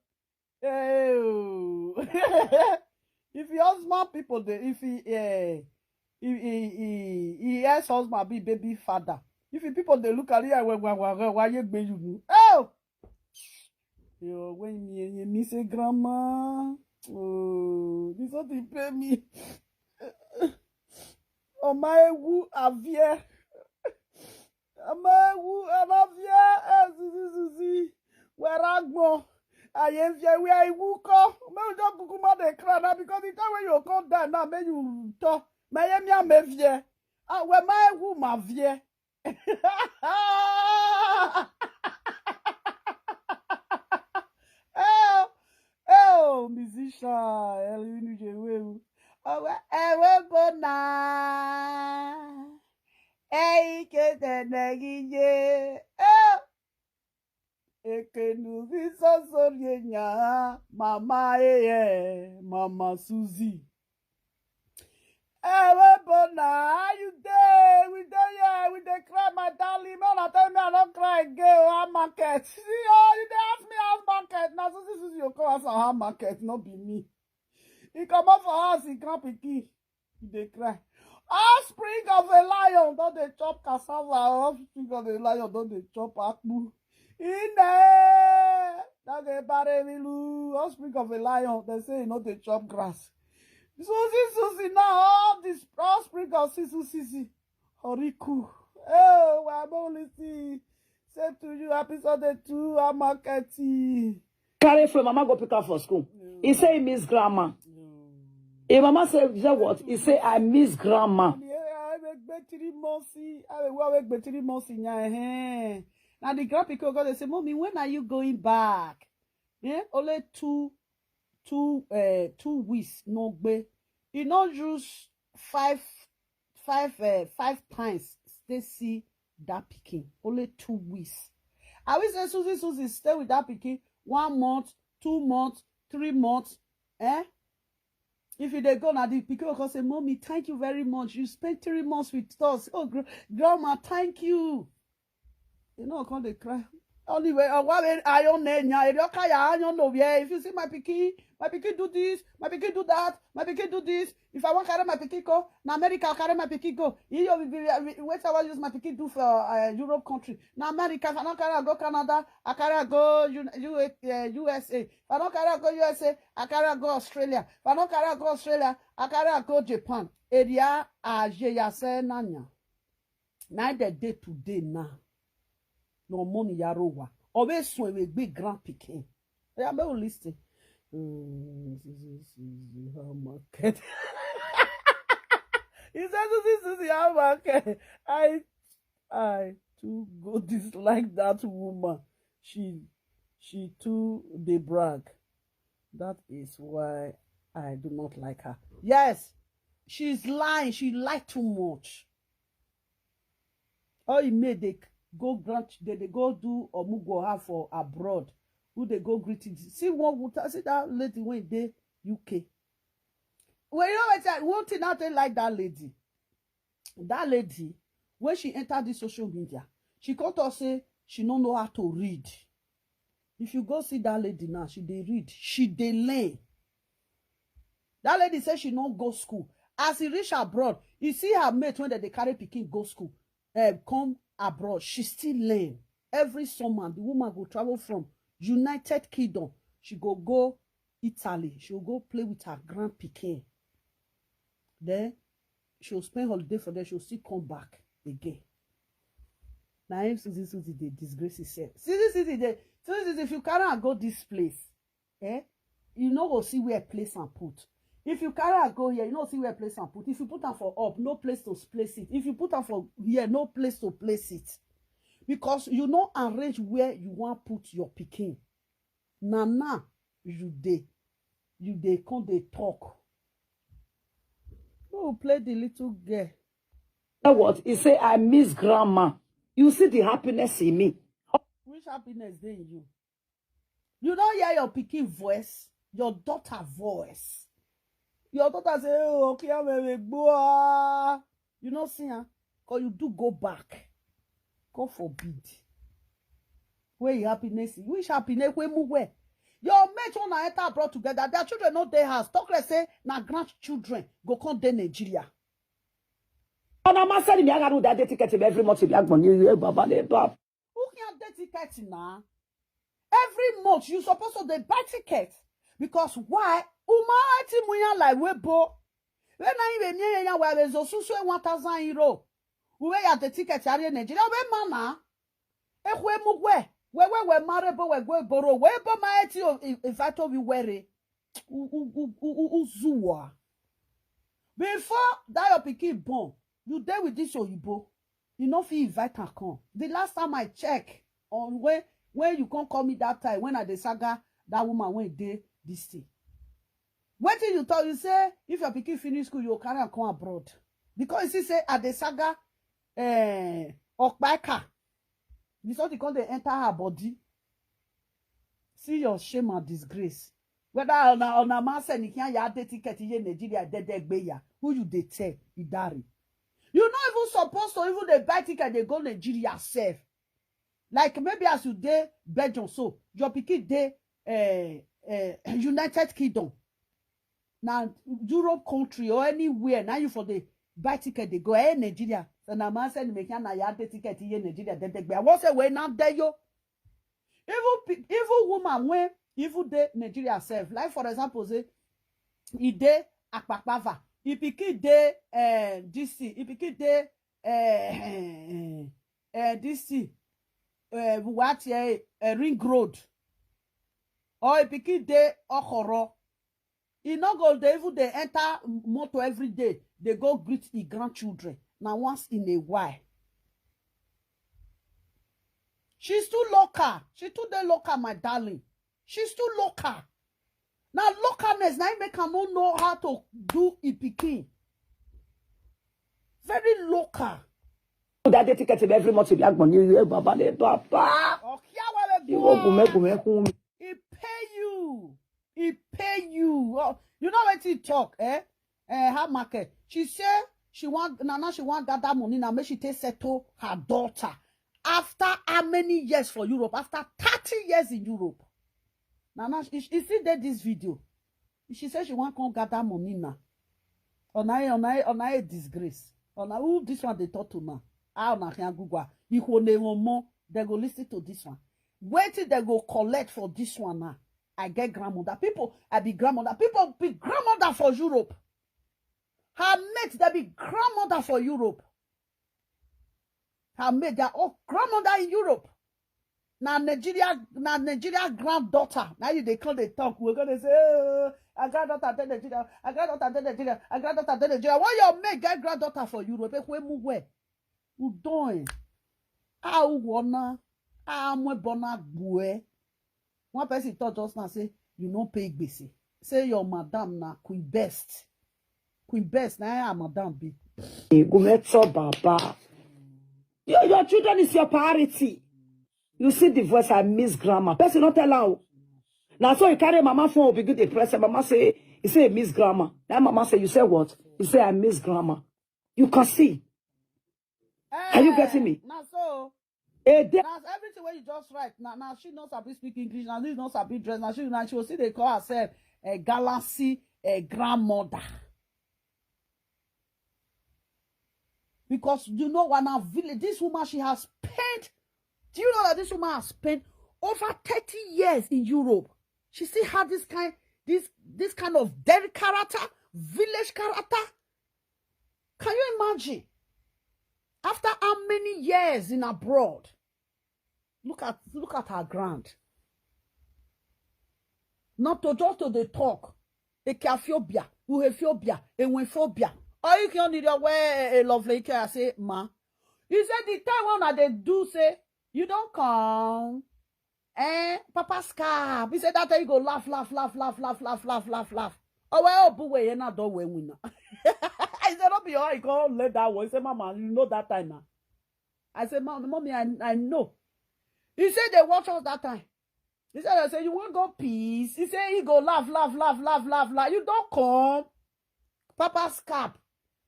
Oh! If your husband people dey, if he, eh, he, he, he, he ex husband be baby father. If the people dey look at you, why, why, why, why, why you gbe you? Oh! Yo, when me, me say grandma, oh, this one dey pay me. Ọmọ ewu avie. Ọmọ ewu avie, eh, Susie, Susie. Where I go? I am here where I will call. Make you just kukuma dey cry now, because the time when you come down now, make you talk. My name is Mevie. Ah, where my woman vie? Oh, oh, musician, Elwin Ujewewu. Ọwọ́ ẹ̀wọ́ bọ́nà. Ẹ̀yìn kéde nẹ́gídé. Oh. Ekenu viso sorienya, mama eh, eh, mama Susie. Ewe Bona, how you dey? We dey here, we dey cry, my darling. Make una tell me I no cry again. Oh, how market? See, oh, you dey ask me how market. Na Susie, Susie, you come ask how market, no be me. He comot for house, he come pikin. He dey cry. Offspring of a lion don dey chop cassava. Offspring of a lion don dey chop akpu. Ine! Don dey bury me lu. Offspring of a lion, dem say e no dey chop grass. Susie, Susie now, all this offspring of Susie, Susie. Oriku. Oh, wa mo listen. Say to you, happy Sunday to Amaketi. Carry phone, mama go pick her for school. He say he miss grandma. His mama say, "You know what?" He say, "I miss grandma." I will wait three months. I will wait three months in your hand. Now the grandpikin go dey say, "Mommy, when are you going back?" Yeah, only two, two, uh, two weeks no gbe. He no use five, five, uh, five times stay see that pikin. Only two weeks. I will say Susie, Susie stay with that pikin one month, two months, three months. Eh? If you dey go now, the pikin will come say, "Mommy, thank you very much. You spent three months with us. Oh, gr-, grandma, thank you." You know, come dey cry. Anyway, uh, why we iron na nya? If you carry iron no where, if you see my pikin, my pikin do this, my pikin do that, my pikin do this. If I wan carry my pikin go, na America I carry my pikin go. You know, we, we, we, wetin I wan use my pikin do for, uh, Europe country? Na America. If I no carry am go Canada, I carry am go U-, U-, uh, U S A. If I no carry am go U S A, I carry am go Australia. If I no carry am go Australia, I carry am go Japan. Area aje ya se nanya. Na dem dey today now. No money yarowa. Always when we big grandpikin. Yeah, make we listen. Mm, Susie, Susie, how market? He said, "Susie, Susie, how market?" I, I too go dislike that woman. She, She too dey brag. That is why I do not like her. Yes, she's lying. She lied too much. All he made, they go grant, they, they go do omugwoha for abroad. Who they go greet it? See one water, see that lady when they U K. Well, you know what? One thing I don't like that lady. That lady, when she entered the social media, she come talk say she no know how to read. If you go see that lady now, she dey read, she dey learn. That lady say she no go school. As he reach abroad, you see her mate when they carry pikin go school, eh, come abroad, she still learn. Every summer, the woman go travel from United Kingdom. She go go Italy. She go go play with her grand pikin. Then she'll spend holiday for there. She'll still come back again. Now him Susie Susie dey disgrace himself. Susie Susie dey Susie Susie, if you carry and go this place, eh, you no go see where place and put. If you carry and go here, you no see where place and put. If you put am for up, no place to place it. If you put am for here, no place to place it. Because you no arrange where you want put your pikin. Na now you dey, you dey come dey talk. No play the little girl. You know what? He say, "I miss grandma." You see the happiness in me. Which happiness dey in you? You don't hear your pikin voice, your daughter voice. Your daughter say, "Oh, okay, I'm a boy." You no see her, cause you do go back. God forbid. Where you happiness? Which happiness? Where move where? Your mate wanna enter abroad together. Their children no dey house. Talk like say na grandchildren go come dey Nigeria. Ona ma send me agaru that day ticket every month. If you have money, you have baba dey bab. Who can dey ticket na? Every month you supposed to dey buy ticket, because why? Uma eti muya like webo. When I even near ya wa bezo susu one thousand euro. Uwe ya the ticket yari Nigeria we mana. Ekwe mugwe. We we we mare bo we gwe boro we bo ma eti o i- invite obi were. U- u- u- u- u- Uzuwa. Before that your pikin born, you dey with this oyibo. You no fit invite am come. The last time I check on when when you come call me that time when I dey saga that woman wey dey this thing. Wetin you talk? You say if your pikin finish school, you go carry am come abroad, because you see say I dey saga eh, Okpaika. The something come dey enter her body. See your shame and disgrace. Whether ona ona man send can ya dey ticket here Nigeria dede gbeya. Who you dey tell? Idari. You not even supposed to even dey buy ticket dey go Nigeria sef. Like maybe as you dey Belgium so, your pikin dey eh, eh, United Kingdom. Na Europe country or anywhere, now you for the buy ticket they go eh Nigeria. So na man send me can na ya dey ticket here Nigeria dede gbeya. I wan say we now there yo. Even pe- even woman when even dey Nigeria sef. Like for example, say e dey Akpakpava, e pikin dey eh, D C, e pikin dey eh, eh, D C, eh, what eh, eh, Ring Road, or e pikin dey Okoro. E no go dey even dey enter motor every day. They go greet e grandchildren. Now once in a while. She's too local. She too dey local, my darling. She's too local. Now localness now make her no know how to do e pikin. Very local. That day ticket every month if you have money, you have baba dey baba. Okia wale You go gume gume kun. He pay you. He pay you. Oh, you know what he talk, eh? Eh, her market. She say she want now, now she want gather money now. Make she take settle her daughter. After how many years for Europe? After thirty years in Europe. Now, now she, she see that this video. She say she want come gather money now. Ona e- ona e- ona e disgrace. Ona who this one they talk to now? Ah, ona can Google. If one more, they go listen to this one. Wait till they go collect for this one now. I get grandmother. People, I be grandmother. People be grandmother for Europe. Her mate, they be grandmother for Europe. Her mate, they are all grandmother in Europe. Now Nigeria, now Nigeria granddaughter. Now you they call the talk. We're gonna say, oh, a granddaughter dey Nigeria, a granddaughter dey Nigeria, a granddaughter dey Nigeria. Why your mate get granddaughter for Europe? Ekwe mu we. Udon. A uwona. A mwe bona bue. One person talk just now say you no pay gbese. Say your madam na Queen Best. Queen Best na her madam be. Gumeto Baba. Your, your children is your priority. You see the voice, I miss grammar. Person not tell her. Now so you carry mama phone, begin to press her. Mama say, you say miss grammar. That mama say, you say what? You say I miss grammar. You can see. Are you getting me? Now so A day now everything where you just write now, now she knows how to speak English. Now she knows how to dress. Now she now she will see they call herself a galancy, a grandmother. Because you know what now village, this woman she has spent. Do you know that this woman has spent over thirty years in Europe? She still had this kind, this this kind of dirty character, village character. Can you imagine? After how many years in abroad? Look at look at her ground. Not to just to the talk. Ekiaphobia, uhephobia, enwephobia. Or you can need your way a lovely care. I say, ma. He said the time when I they do say, you don't come. Eh, Papa Scab. He said that time you go laugh, laugh, laugh, laugh, laugh, laugh, laugh, laugh, laugh. Oh well, oh boy, you not do well winner. I said, don't be all I go let that one. He said, Mama, you know that time now. I said, Mom, mommy, I, I know. He said they watch us that time. He said, I said, you won't go peace. He said he go laugh, laugh, laugh, laugh, laugh, laugh. You don't come. Papa Scab.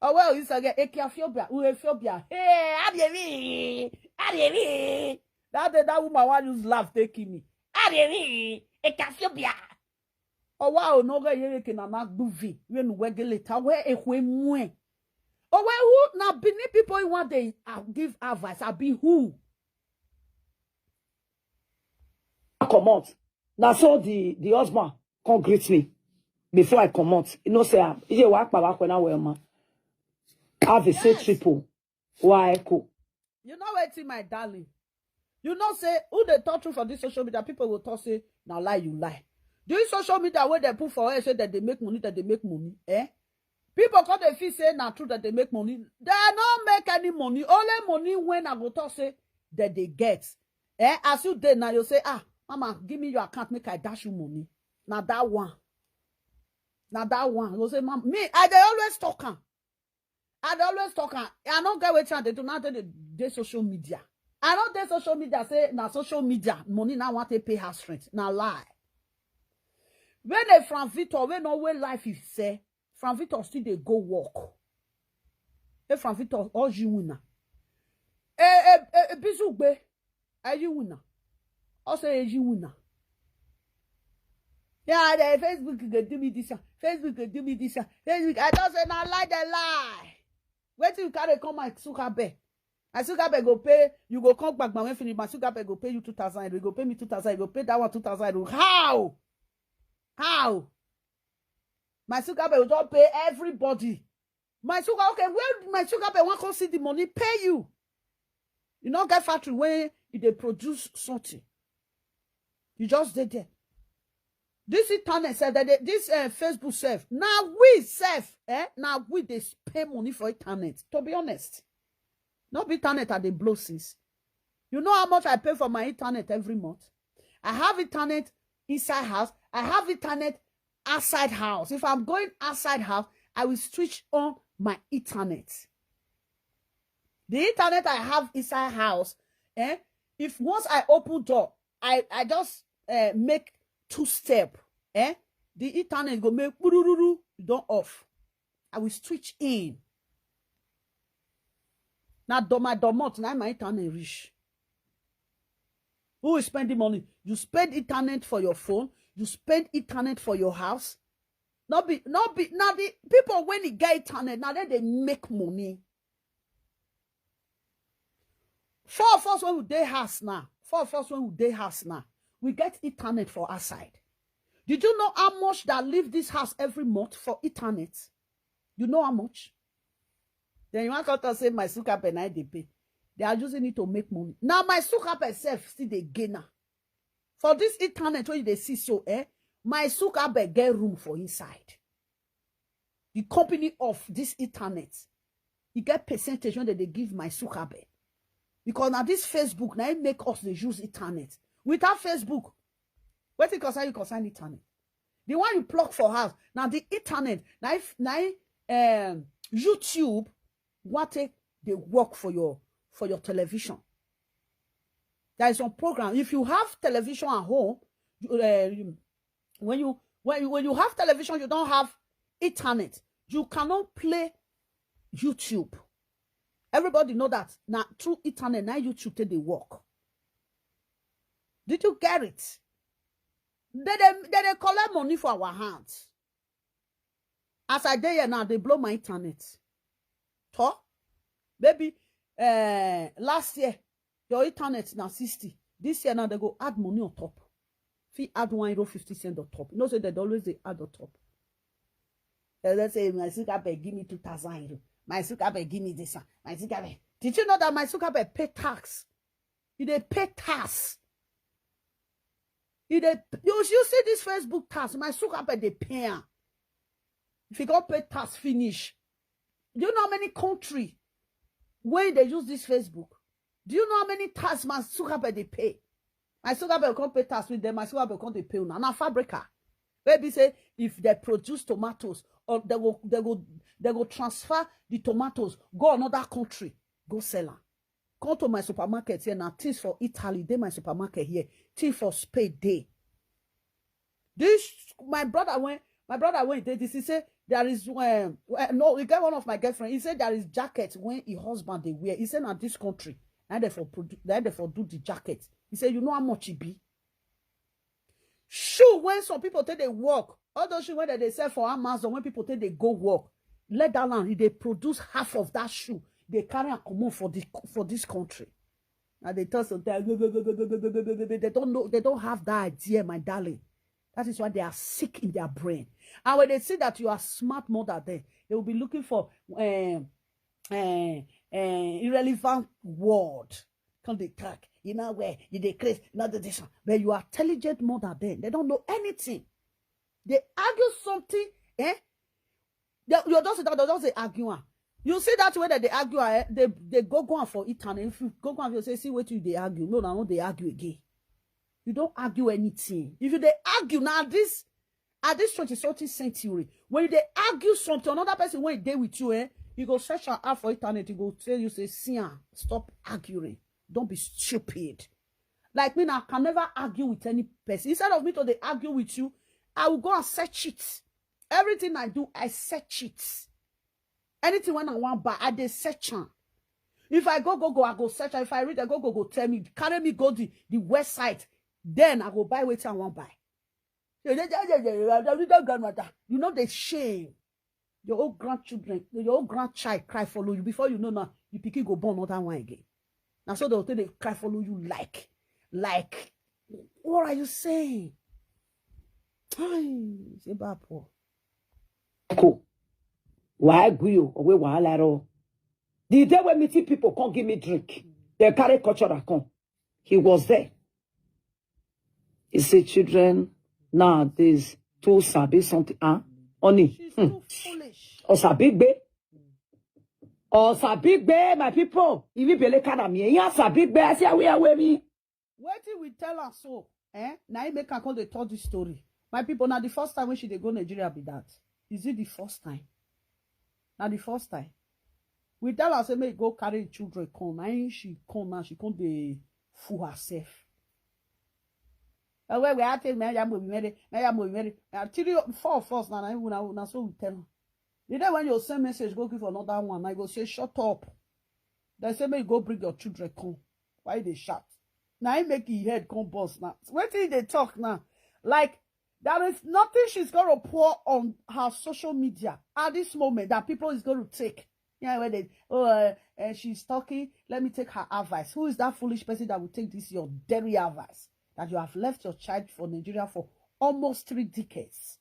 Oh well, you say ekiaphobia, uhephobia. Hey, abieri, abieri. That day that woman want use laugh taking me. Abieri, ekiaphobia. Oh wow, no ga yere ke na na gbuvi. When we get later where e kwe mwe. Oh well, who now Benin people you want they uh, give advice? I be who? Comot. Now so the the husband come greet me before I comot. You know say am. Iye wa pa wa kwena well man. Have a say Yes. Triple. Why echo? You know wetin, my darling? You know say who they talk to for this social media, people will talk say, now lie, you lie. Do you social media where they put for air say that they make money, that they make money? Eh? People come they feel say na true that they make money. They don't make any money. Only money when I go talk say that they get. Eh? As you did now, you say, ah, mama, give me your account, make I dash you money. Now that one. Now that one. You say, mom, me, I they always talk am. I dey always talk am. I no get wetin I dey do now. They dey social media. I no dey social media say na social media money now want to pay house rent. Na lie. When a Frank Victor, when no way life is say, Frank Victor still dey go work. A Frank Victor, all you winner. A a a Bizugbe, are you winner? Also, are you winner? Yeah, the Facebook go do me this one. Facebook go do me this one. Facebook, I don't say na lie, they lie. Wait till you carry come my Zuckerberg. My Zuckerberg go pay, you go come back, my when finish, my Zuckerberg go pay you two thousand, you go pay me two thousand, you go pay that one two thousand. How? How? My Zuckerberg will just pay everybody. My Zucker, okay, where my Zuckerberg want come see the money, pay you. You not get factory where they produce something. You just did there. This internet said that they- this uh, Facebook self. Now we self, eh? Now we they pay money for internet. To be honest, not be internet at the blow since. You know how much I pay for my internet every month? I have internet inside house. I have internet outside house. If I'm going outside house, I will switch on my internet. The internet I have inside house, eh? If once I open door, I, I just uh, make two step, eh? The internet go make burururu, you don't off. I will switch in. Now do my domot, now my internet rich. Who is spending money? You spend internet for your phone, you spend internet for your house. Not be not be now the people when they get internet, now then they make money. Four of us when we day house now. Four of us when we day house now. We get internet for outside. Did you know how much that leave this house every month for internet? You know how much? Then you want to say my Zuckerberg now they pay. They are using it to make money. Now my Zuckerberg self still the gainer. For this internet where they see so, eh? My Zuckerberg get room for inside. The company of this internet, you get percentage when they give my Zuckerberg. Because now this Facebook, now it make us the use internet. Without Facebook, Wetin concern you concern internet? The one you plug for house, na the internet, na if, na if, um, YouTube wan take dey work for your, for your television. There is some program. If you have television at home, you, uh, you, when you, when you, when you have television, you don't have internet. You cannot play YouTube. Everybody know that na through internet na YouTube take dey work. Did you get it? They dey, they dey collect money for our hands. As I dey here now, they blow my internet. Toh? Maybe, eh, last year, your internet na sixty. This year now, they go add money on top. Fit add one euro fifty cent on top. You know say they dey always dey add on top. They dey say, "My Zuckerberg give me two thousand euro. My Zuckerberg give me this one. My Zuckerberg." Did you know that my Zuckerberg pay tax? He dey pay tax. He dey, you, you see this Facebook tax, my Zuckerberg dey pay am. If you go pay tax finish, do you know how many country wey dey use this Facebook? Do you know how many tax my Zuckerberg dey pay? My Zuckerberg come pay tax with them, my Zuckerberg come dey pay una. Na fabrica. Wey be say if they produce tomatoes, or they go, they go, they go transfer the tomatoes, go another country, go sell am. Come to my supermarket here now, things for Italy, dey my supermarket here, things for Spain dey. This, my brother, when my brother, when he did this, he said there is, um, well, no, he get one of my girlfriend. He said there is jacket when his husband they wear. He said, "Now this country, and they for produ-, and they for do the jacket." He said, "You know how much it be?" Shoe when some people take they work, all those shoes when they sell for Amazon, when people take they go work, let that land, if they produce half of that shoe, they carry and come on for the, for this country. And they tell sometimes, they don't know, they don't have that idea, my darling. That is why they are sick in their brain. And when they see that you are smart more than them, they will be looking for, um, um, um, irrelevant word. Come they talk. You know where you dey craze, not the this one. But you are intelligent more than them. They don't know anything. They argue something, eh? They, you just, they just dey argue am. You see that way that they argue, eh? They, they go go on for it, and if you go go on, you say, "See what you they argue." No, no, no, they argue again. You don't argue anything. If you they argue now, this, at this twenty something century, when they argue something, another person when they with you, eh? You go search and out for internet, you go tell you, say, "See am, stop arguing. Don't be stupid." Like me now, I can never argue with any person. Instead of me to they argue with you, I will go and search it. Everything I do, I search it. Anything when I want buy, I dey search am. If I go, go, go, I go search am. If I read, I go, go, go tell me, carry me go the, the website. Then I go buy wetin I want buy. You know the shame. Your old grandchildren, your old grandchild cry follow you. Before you know now, you pikin go born another one again. Now so they'll take they cry follow you like, like, what are you saying? Ay, say bad poor. Cool. Why go you? Away wahala ro. The day when meeting people come give me drink, they carry culture come. He was there. He said, "Children nowadays too sabi something." Ah, honey. She's Hmm. Too foolish. Osabigbe. Osabigbe, my people. If you believe can me, yeah, Osabigbe. I say, "Away, away me." Wetin we tell her so? Eh? Now he make her come dey tell this story. My people, now the first time when she dey go Nigeria be that. Is it the first time? Now the first time. We tell her say make go carry the children come. Now she come now, she come dey fool herself. And when we are telling me, "I am moving, I am moving." Now three, four of us now, now, now, now so we tell her. The day when you send message, go give another one. I go say, "Shut up." They say, "May you go bring your children come." Why they shout? Now he make his head come bust now. What did they talk now? Like, there is nothing she's gonna pour on her social media at this moment that people is gonna take. Yeah, when they, "Oh, uh, uh, she's talking. Let me take her advice." Who is that foolish person that will take this your dairy advice? That you have left your child for Nigeria for almost three decades,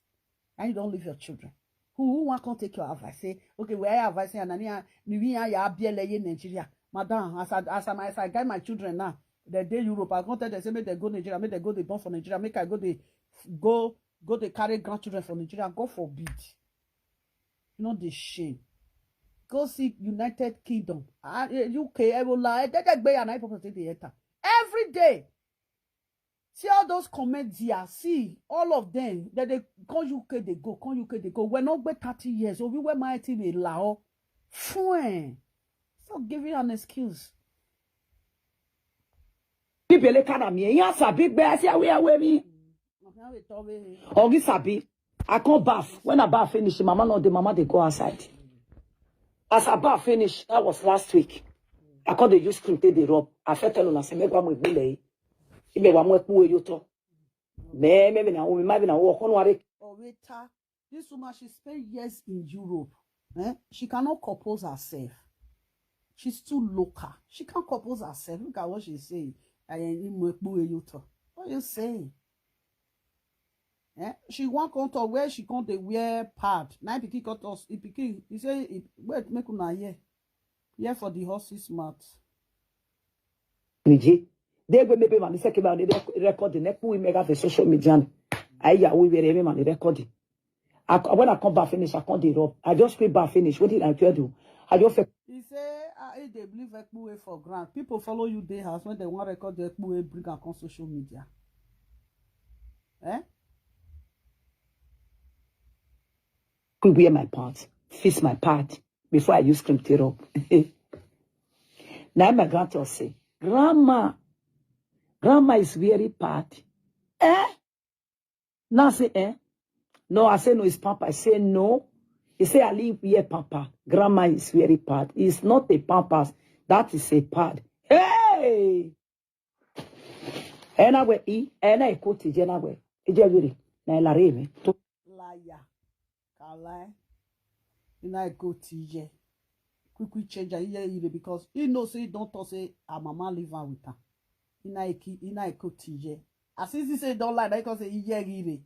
and you don't leave your children. Who, who want come take your advice? Say, "Okay, we are advising and Nigeria, Nigeria, Madam, as I, as I, as I guide my children now, they dey Europe. I can't tell them say make they go Nigeria, make they go dey born for Nigeria, make I go dey, go, go dey carry grandchildren for Nigeria. God forbid." You know the shame. Go see United Kingdom, ah, eh, U K, Ebola, eh, they, they, they, and I people take the enter every day. See all those comments here. See, all of them. Then they come U K, they go, come U K, they go. We're not going thirty years. So we were mighty with Lao. Fuen. Stop giving an excuse. People look at me. Yes, a big bear. See, we are with me. Ogi Sabi. I come bath. When I bath finish, mama no, the mama they go outside. As I bath finish, that was last week. I come dey use cream take dey rub. I first tell una say make one more gbele. Ibe wa mo eku eyo to. Me me me na o, me ma be na o, kono are. Orita, this woman, she spent years in Europe. Eh? She cannot compose herself. She's too local. She can't compose herself. Look at what she's saying. "Aye, imo eku eyo to." What are you saying? Eh? She wan come talk where she come dey wear pad. Na him pikin come talk. He pikin, he say, he, wait, make una hear. Hear for the horse's mouth. Niji. They go maybe man, the second man, they rec-, record the next we make for social media. I, yeah, we were man, the recording. I, when I come back finish, I come dey rub. I just scrape back finish. What did I tell you? I just feel He say, ah, if they believe Ekpuwe for ground, people follow you dey house when they want record the Ekpuwe, bring am come social media. Eh? Quick wear my pants, fix my pad before I use cream take rub. Now my granddaughter say, "Grandma, grandma is wearing pad." Eh? Now I say, "Eh?" No, I say, "No, it's pamper." I say, "No." He say, "I live here, pamper. Grandma is wearing pad." It's not a pampers. That is a pad. Hey! Ena we i, ena e koti je na we. Ije wiri, na e lare mi. To Liar. Kalai. Ina e koti je. Quick, quick change. He hear you because he know say he don't talk say her mama leave her with her. Ina e ki, ina e koti je. As if he say he don't lie, because he hear you.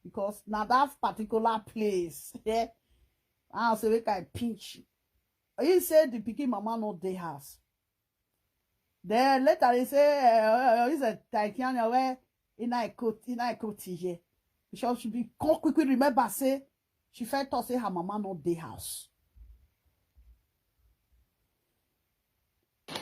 Because now that particular place, yeah. I say we can pinch. He said the pikin mama no dey house. Then later he say, uh, uh, he's a Taikiana where in I coat, in I coat here. She should be come quickly remember say she felt to say her mama no dey house.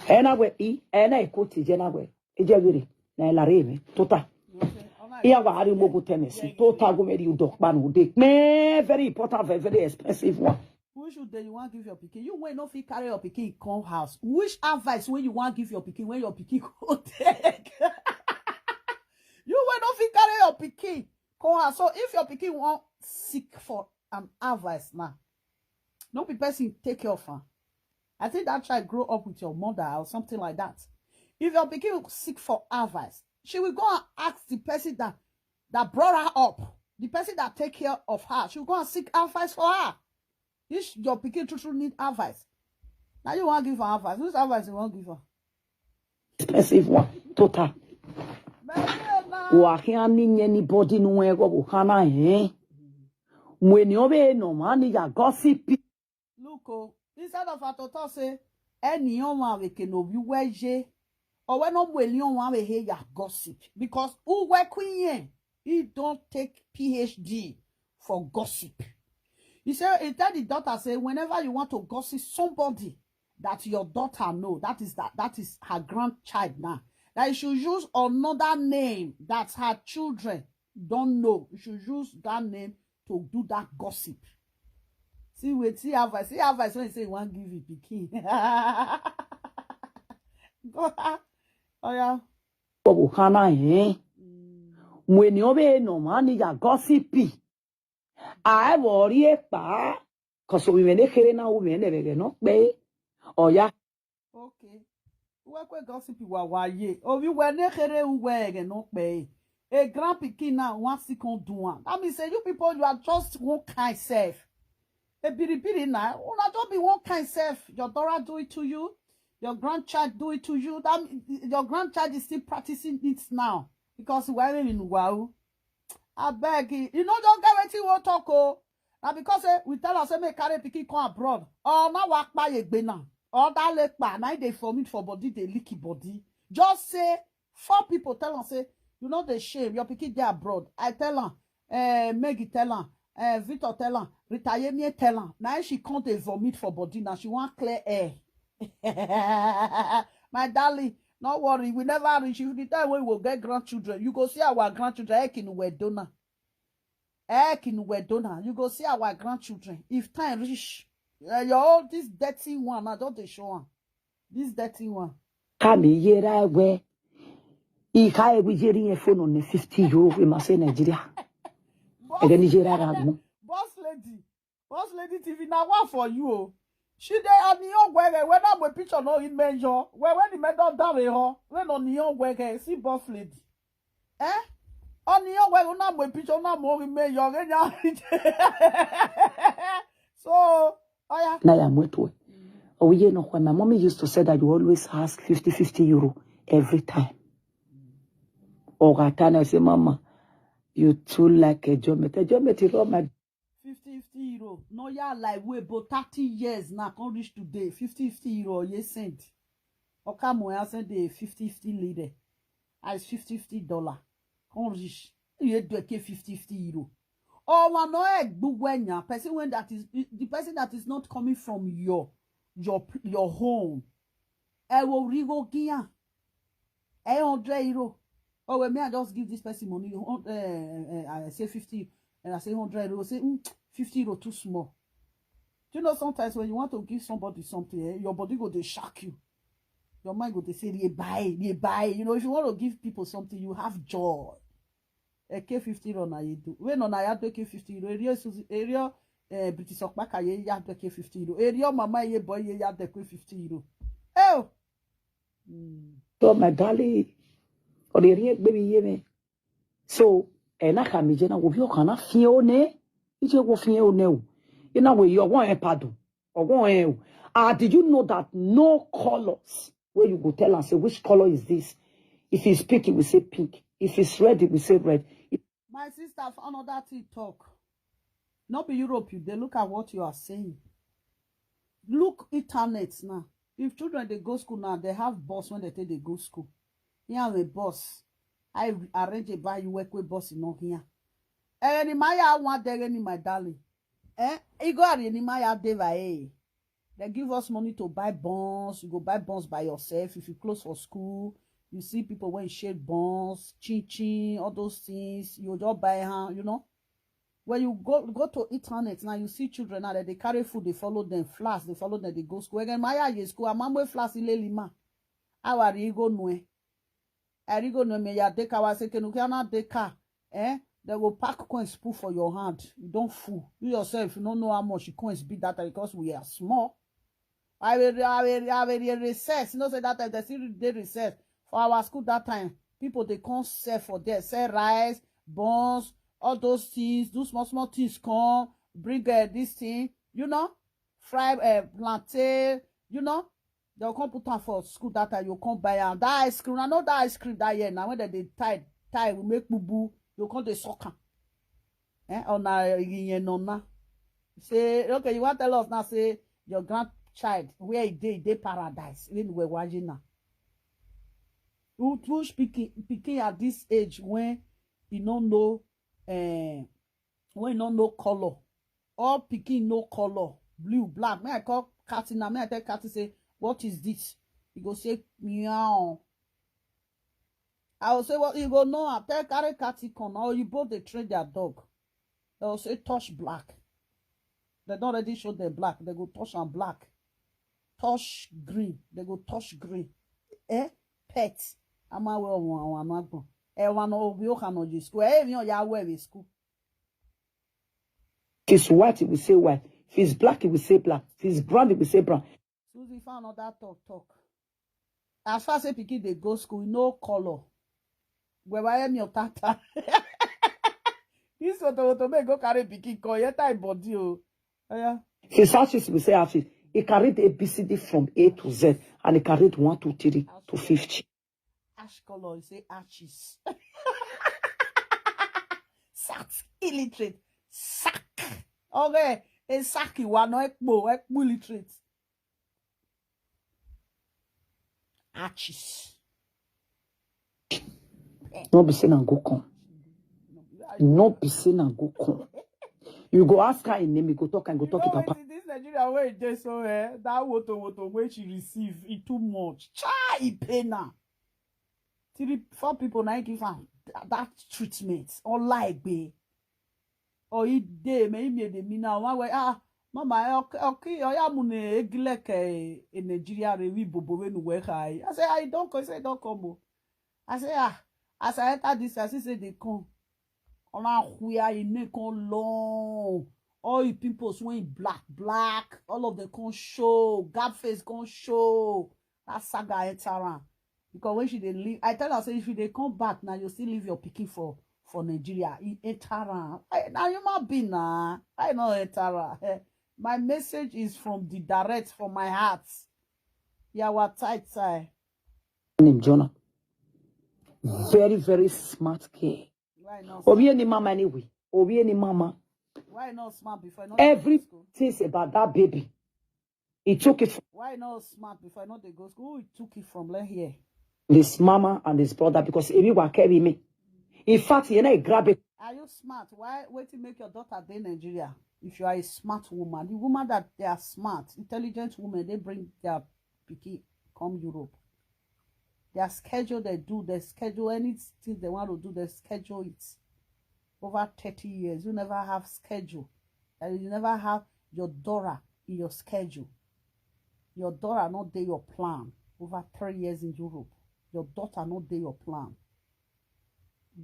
Ena we i, ena e koti je na we. Ije wiri, na e lare mi. Tota. Okay, all right. Iya wa hari mo go tenesi. Tota go meri udok panu de. Me very important, very, very expensive one. Which shoe dey you wan give your pikin? You wey no fit carry your pikin come house. Which advice wey you wan give your pikin when your pikin go take? You wey no fit carry your pikin come house. So if your pikin wan seek for an advice now, no be person take care of am. I think that child grow up with your mother or something like that. If your pikin seek for advice, she will go and ask the person that, that brought her up, the person that take care of her. She will go and seek advice for her. If your pikin true true need advice, now you wan give her advice. Which advice you wan give her? Expensive one, tota. Wa hia ni nye ni body nu e go hana eh. Mwe ni obe no mani ya gossip. Look, oh, instead of her to talk say, any young one we can obi weje, or when no mwe young one we hear ya gossip. Because who we queen, he don't take P H D for gossip. He say, he tell the daughter say, whenever you want to gossip somebody that your daughter know, that is that, that is her grandchild now, that you should use another name that her children don't know. You should use that name to do that gossip. See, wait, see advice. See advice when you say you wan give it pikin. Go, oh yeah. Bobo hana eh. Mwe ni obe no mani ya gossip. Ai wo ri e pa. Koso wi mene kere na u mene bege no pe. Oya. Okay. Uwe kwe gossip wa wa ye. Obi we ne kere uwe ege no pe. A grand pikin now wan second do one. That means say you people, you are just one kind self. A biri biri now, una just be one kind self. Your daughter do it to you. Your grandchild do it to you. That mean, your grandchild is still practicing it now because why in wow. I beg you, you know, don't get wetin we talk oh. Na because say we tell us say make carry pikin come abroad. Or na wa pa ye gbe na. Or that leg pa na dey vomit for body, dey lick body. Just say four people tell am say you no dey shame. Your pikin dey abroad. I tell am, eh, Maggie tell am, eh, Victor tell am, Rita Yemie tell am. Now she come dey vomit for body. Now she wan clear air. My darling, No worry, we never reach. If the time when we will get grandchildren, you go see our grandchildren. Ekin Wedona. Ekin Wedona. You go see our grandchildren. If time reach, uh, your old this dirty one, I don't dey show am. This dirty one. Kami yera we. Ika ewi jeri yen phone on fifty euro we must say Nigeria. Boss, Ege ni jera ra mo. Boss lady, boss lady T V na one for you. Oh. She dey on the young way when I'm with picture no in measure. When when the men don't down her, when on the young way see boss lady. Eh? On the young way when I'm with picture no more in measure. So, oh yeah. Na ya mwetu. Oh, you know, when my mommy used to say that you always ask fifty fifty euro every time. Or I say, Mama, you too like a geometry. Geometry, oh my 50 50 euro. No, yeah, like we about thirty years now. Can't reach today. 50 50 euro, you send. Or come on, send the 50 50 lira. As 50 50 dollar. Can't reach. You do a 50 50 euro. Oh, one no egg, but when ya person when that is the person that is not coming from your your your home. I will rigo gia. A hundred euro. Oh, well, may I just give this person money? You want, uh, uh, I say fifty, and I say hundred euro. Say, mm, fifty euro too small. Do you know sometimes when you want to give somebody something, eh, your body go dey shock you. Your mind go dey say, they buy, they buy. You know, if you want to give people something, you have joy. A K fifty euro na you do. When on I had to K fifty euro, area Susie, area uh, British Okpaka, ye had to K fifty euro. Area mama, ye boy, ye had to K fifty euro. Oh! Mm. So my darling, or the real baby ye me. So ena ka mi je na wo bi o kana fi o ne. Ije wo fi o ne o. Ina we yo won e pardon. Or won e o. Ah, did you know that no colors where you go tell and say which color is this? If he's pink, he will say pink. If he's red, he will say red. My sister, for another thing talk. Not be Europe, you they look at what you are saying. Look internet now. If children they go school now, they have bus when they take they go school. Here I'm a bus. I arrange a buy you work with bus in not here. Any my I want there any my darling. Eh? You go at any my I deva eh. They give us money to buy bonds. You go buy bonds by yourself. If you close for school, you see people when share bonds, chin chin, all those things. You just buy hand, you know. When you go go to internet now, you see children now that they carry food, they follow them, flask, they follow them, they go school. Again, my eye school, I'm on flask in Lelima. Our ego no. Erigo no me ya deka wa se kenu kiana deka. Eh? They will pack coins put for your hand. You don't fool. You yourself, you don't know how much coins be that time because we are small. I will, I will, I will recess. You know, say that time they still dey recess. For our school that time, people they come sell for there, sell rice, buns, all those things, do small, small things, come, bring uh, this thing, you know, fry uh, plantain, you know. They'll come put am for school that time, you come buy am. That ice cream, I know that ice cream that year now, when they, they tie, tie, we make boo boo, you come they suck am. Eh? On a no na. Say, okay, you want to tell us now, say, your grandchild, where he dey, dey paradise, when we're watching now. Who, who speaking, picking at this age when you don't know, uh, when you don't know color. All picking no color, blue, black. May I call Katina? May I tell Katina say, what is this? He go say, meow. I will say, well, you go no, I tell carry Katy come. Or you both they train their dog. They will say touch black. They don't already show them black. They go touch and black. Touch green. They go touch green. Eh? Pet. Ama we o wan wan ma gbon. E wan no obi o kan no school. E mi o ya we we school. If it's white, he will say white. If it's black, he will say black. If it's brown, he will say brown. Susie found another talk talk. As far as pikin dey go school, no color. Where I am your tata. This auto auto may go carry pikin call. Yet I body oh. Yeah. His ashes will say ashes. He carried A B C D from A to Z, and he carried one, two, three to fifty. Ash color, you say ashes. Sat illiterate. Sack. Okay. A sack you are no ekpo, ekpo illiterate. Ashes. No be say na go come. No be say na go come. You go ask her in name, you go talk and go talk to papa. This Nigeria where it is so eh, that woto woto where she receive it too much. Chai, e pay now. three, four people na give am that, that treatment. Or like be, or he dey me, he made me now. One way, ah, mama, okay, okay, oh yeah, mune egileke in Nigeria, re we bobo we nu we high. I say, I don't come, say don't come. Oh. I say, ah, as I enter this, I see say they come. Ona huya ine come long. All the pimples went black, black. All of them come show. Gap face come show. That saga enter am. Because when she dey leave, I tell her say if you dey come back now, you still leave your pikin for for Nigeria. E enter am. I, na human being na. I no enter am. Eh, my message is from the direct from my heart. Yawa tight tie. Name Jonah. Very, very smart girl. Why not? Obi any mama anyway. Obi any mama. Why not smart before? Not everything about that baby. He took it. From, why not smart before? Not they go school. Who he took it from? Let here. This mama and this brother because if you were carry me. In fact, you know, grab it. Are you smart? Why wait to make your daughter day Nigeria? If you are a smart woman, the woman that they are smart, intelligent women, they bring their pikin come Europe. Their schedule they do, they schedule anything they want to do, they schedule it. Over thirty years, you never have schedule. And you never have your daughter in your schedule. Your daughter not there your plan. Over three years in Europe, your daughter not there your plan.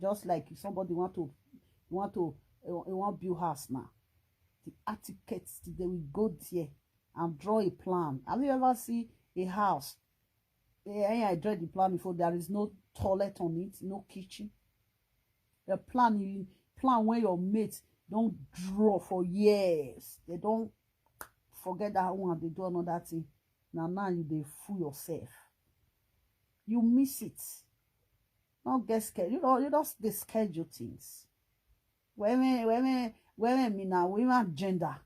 Just like if somebody want to want to uh, want build house now, the architects they will go there and draw a plan. Have you ever seen a house? Eh, I draw the plan before. There is no toilet on it, no kitchen. The plan you plan when your mates don't draw for years. They don't forget that one. They do another thing. Now now you they fool yourself. You miss it. Not get schedule. You know you just they schedule things. Women, women, women, me now women gender.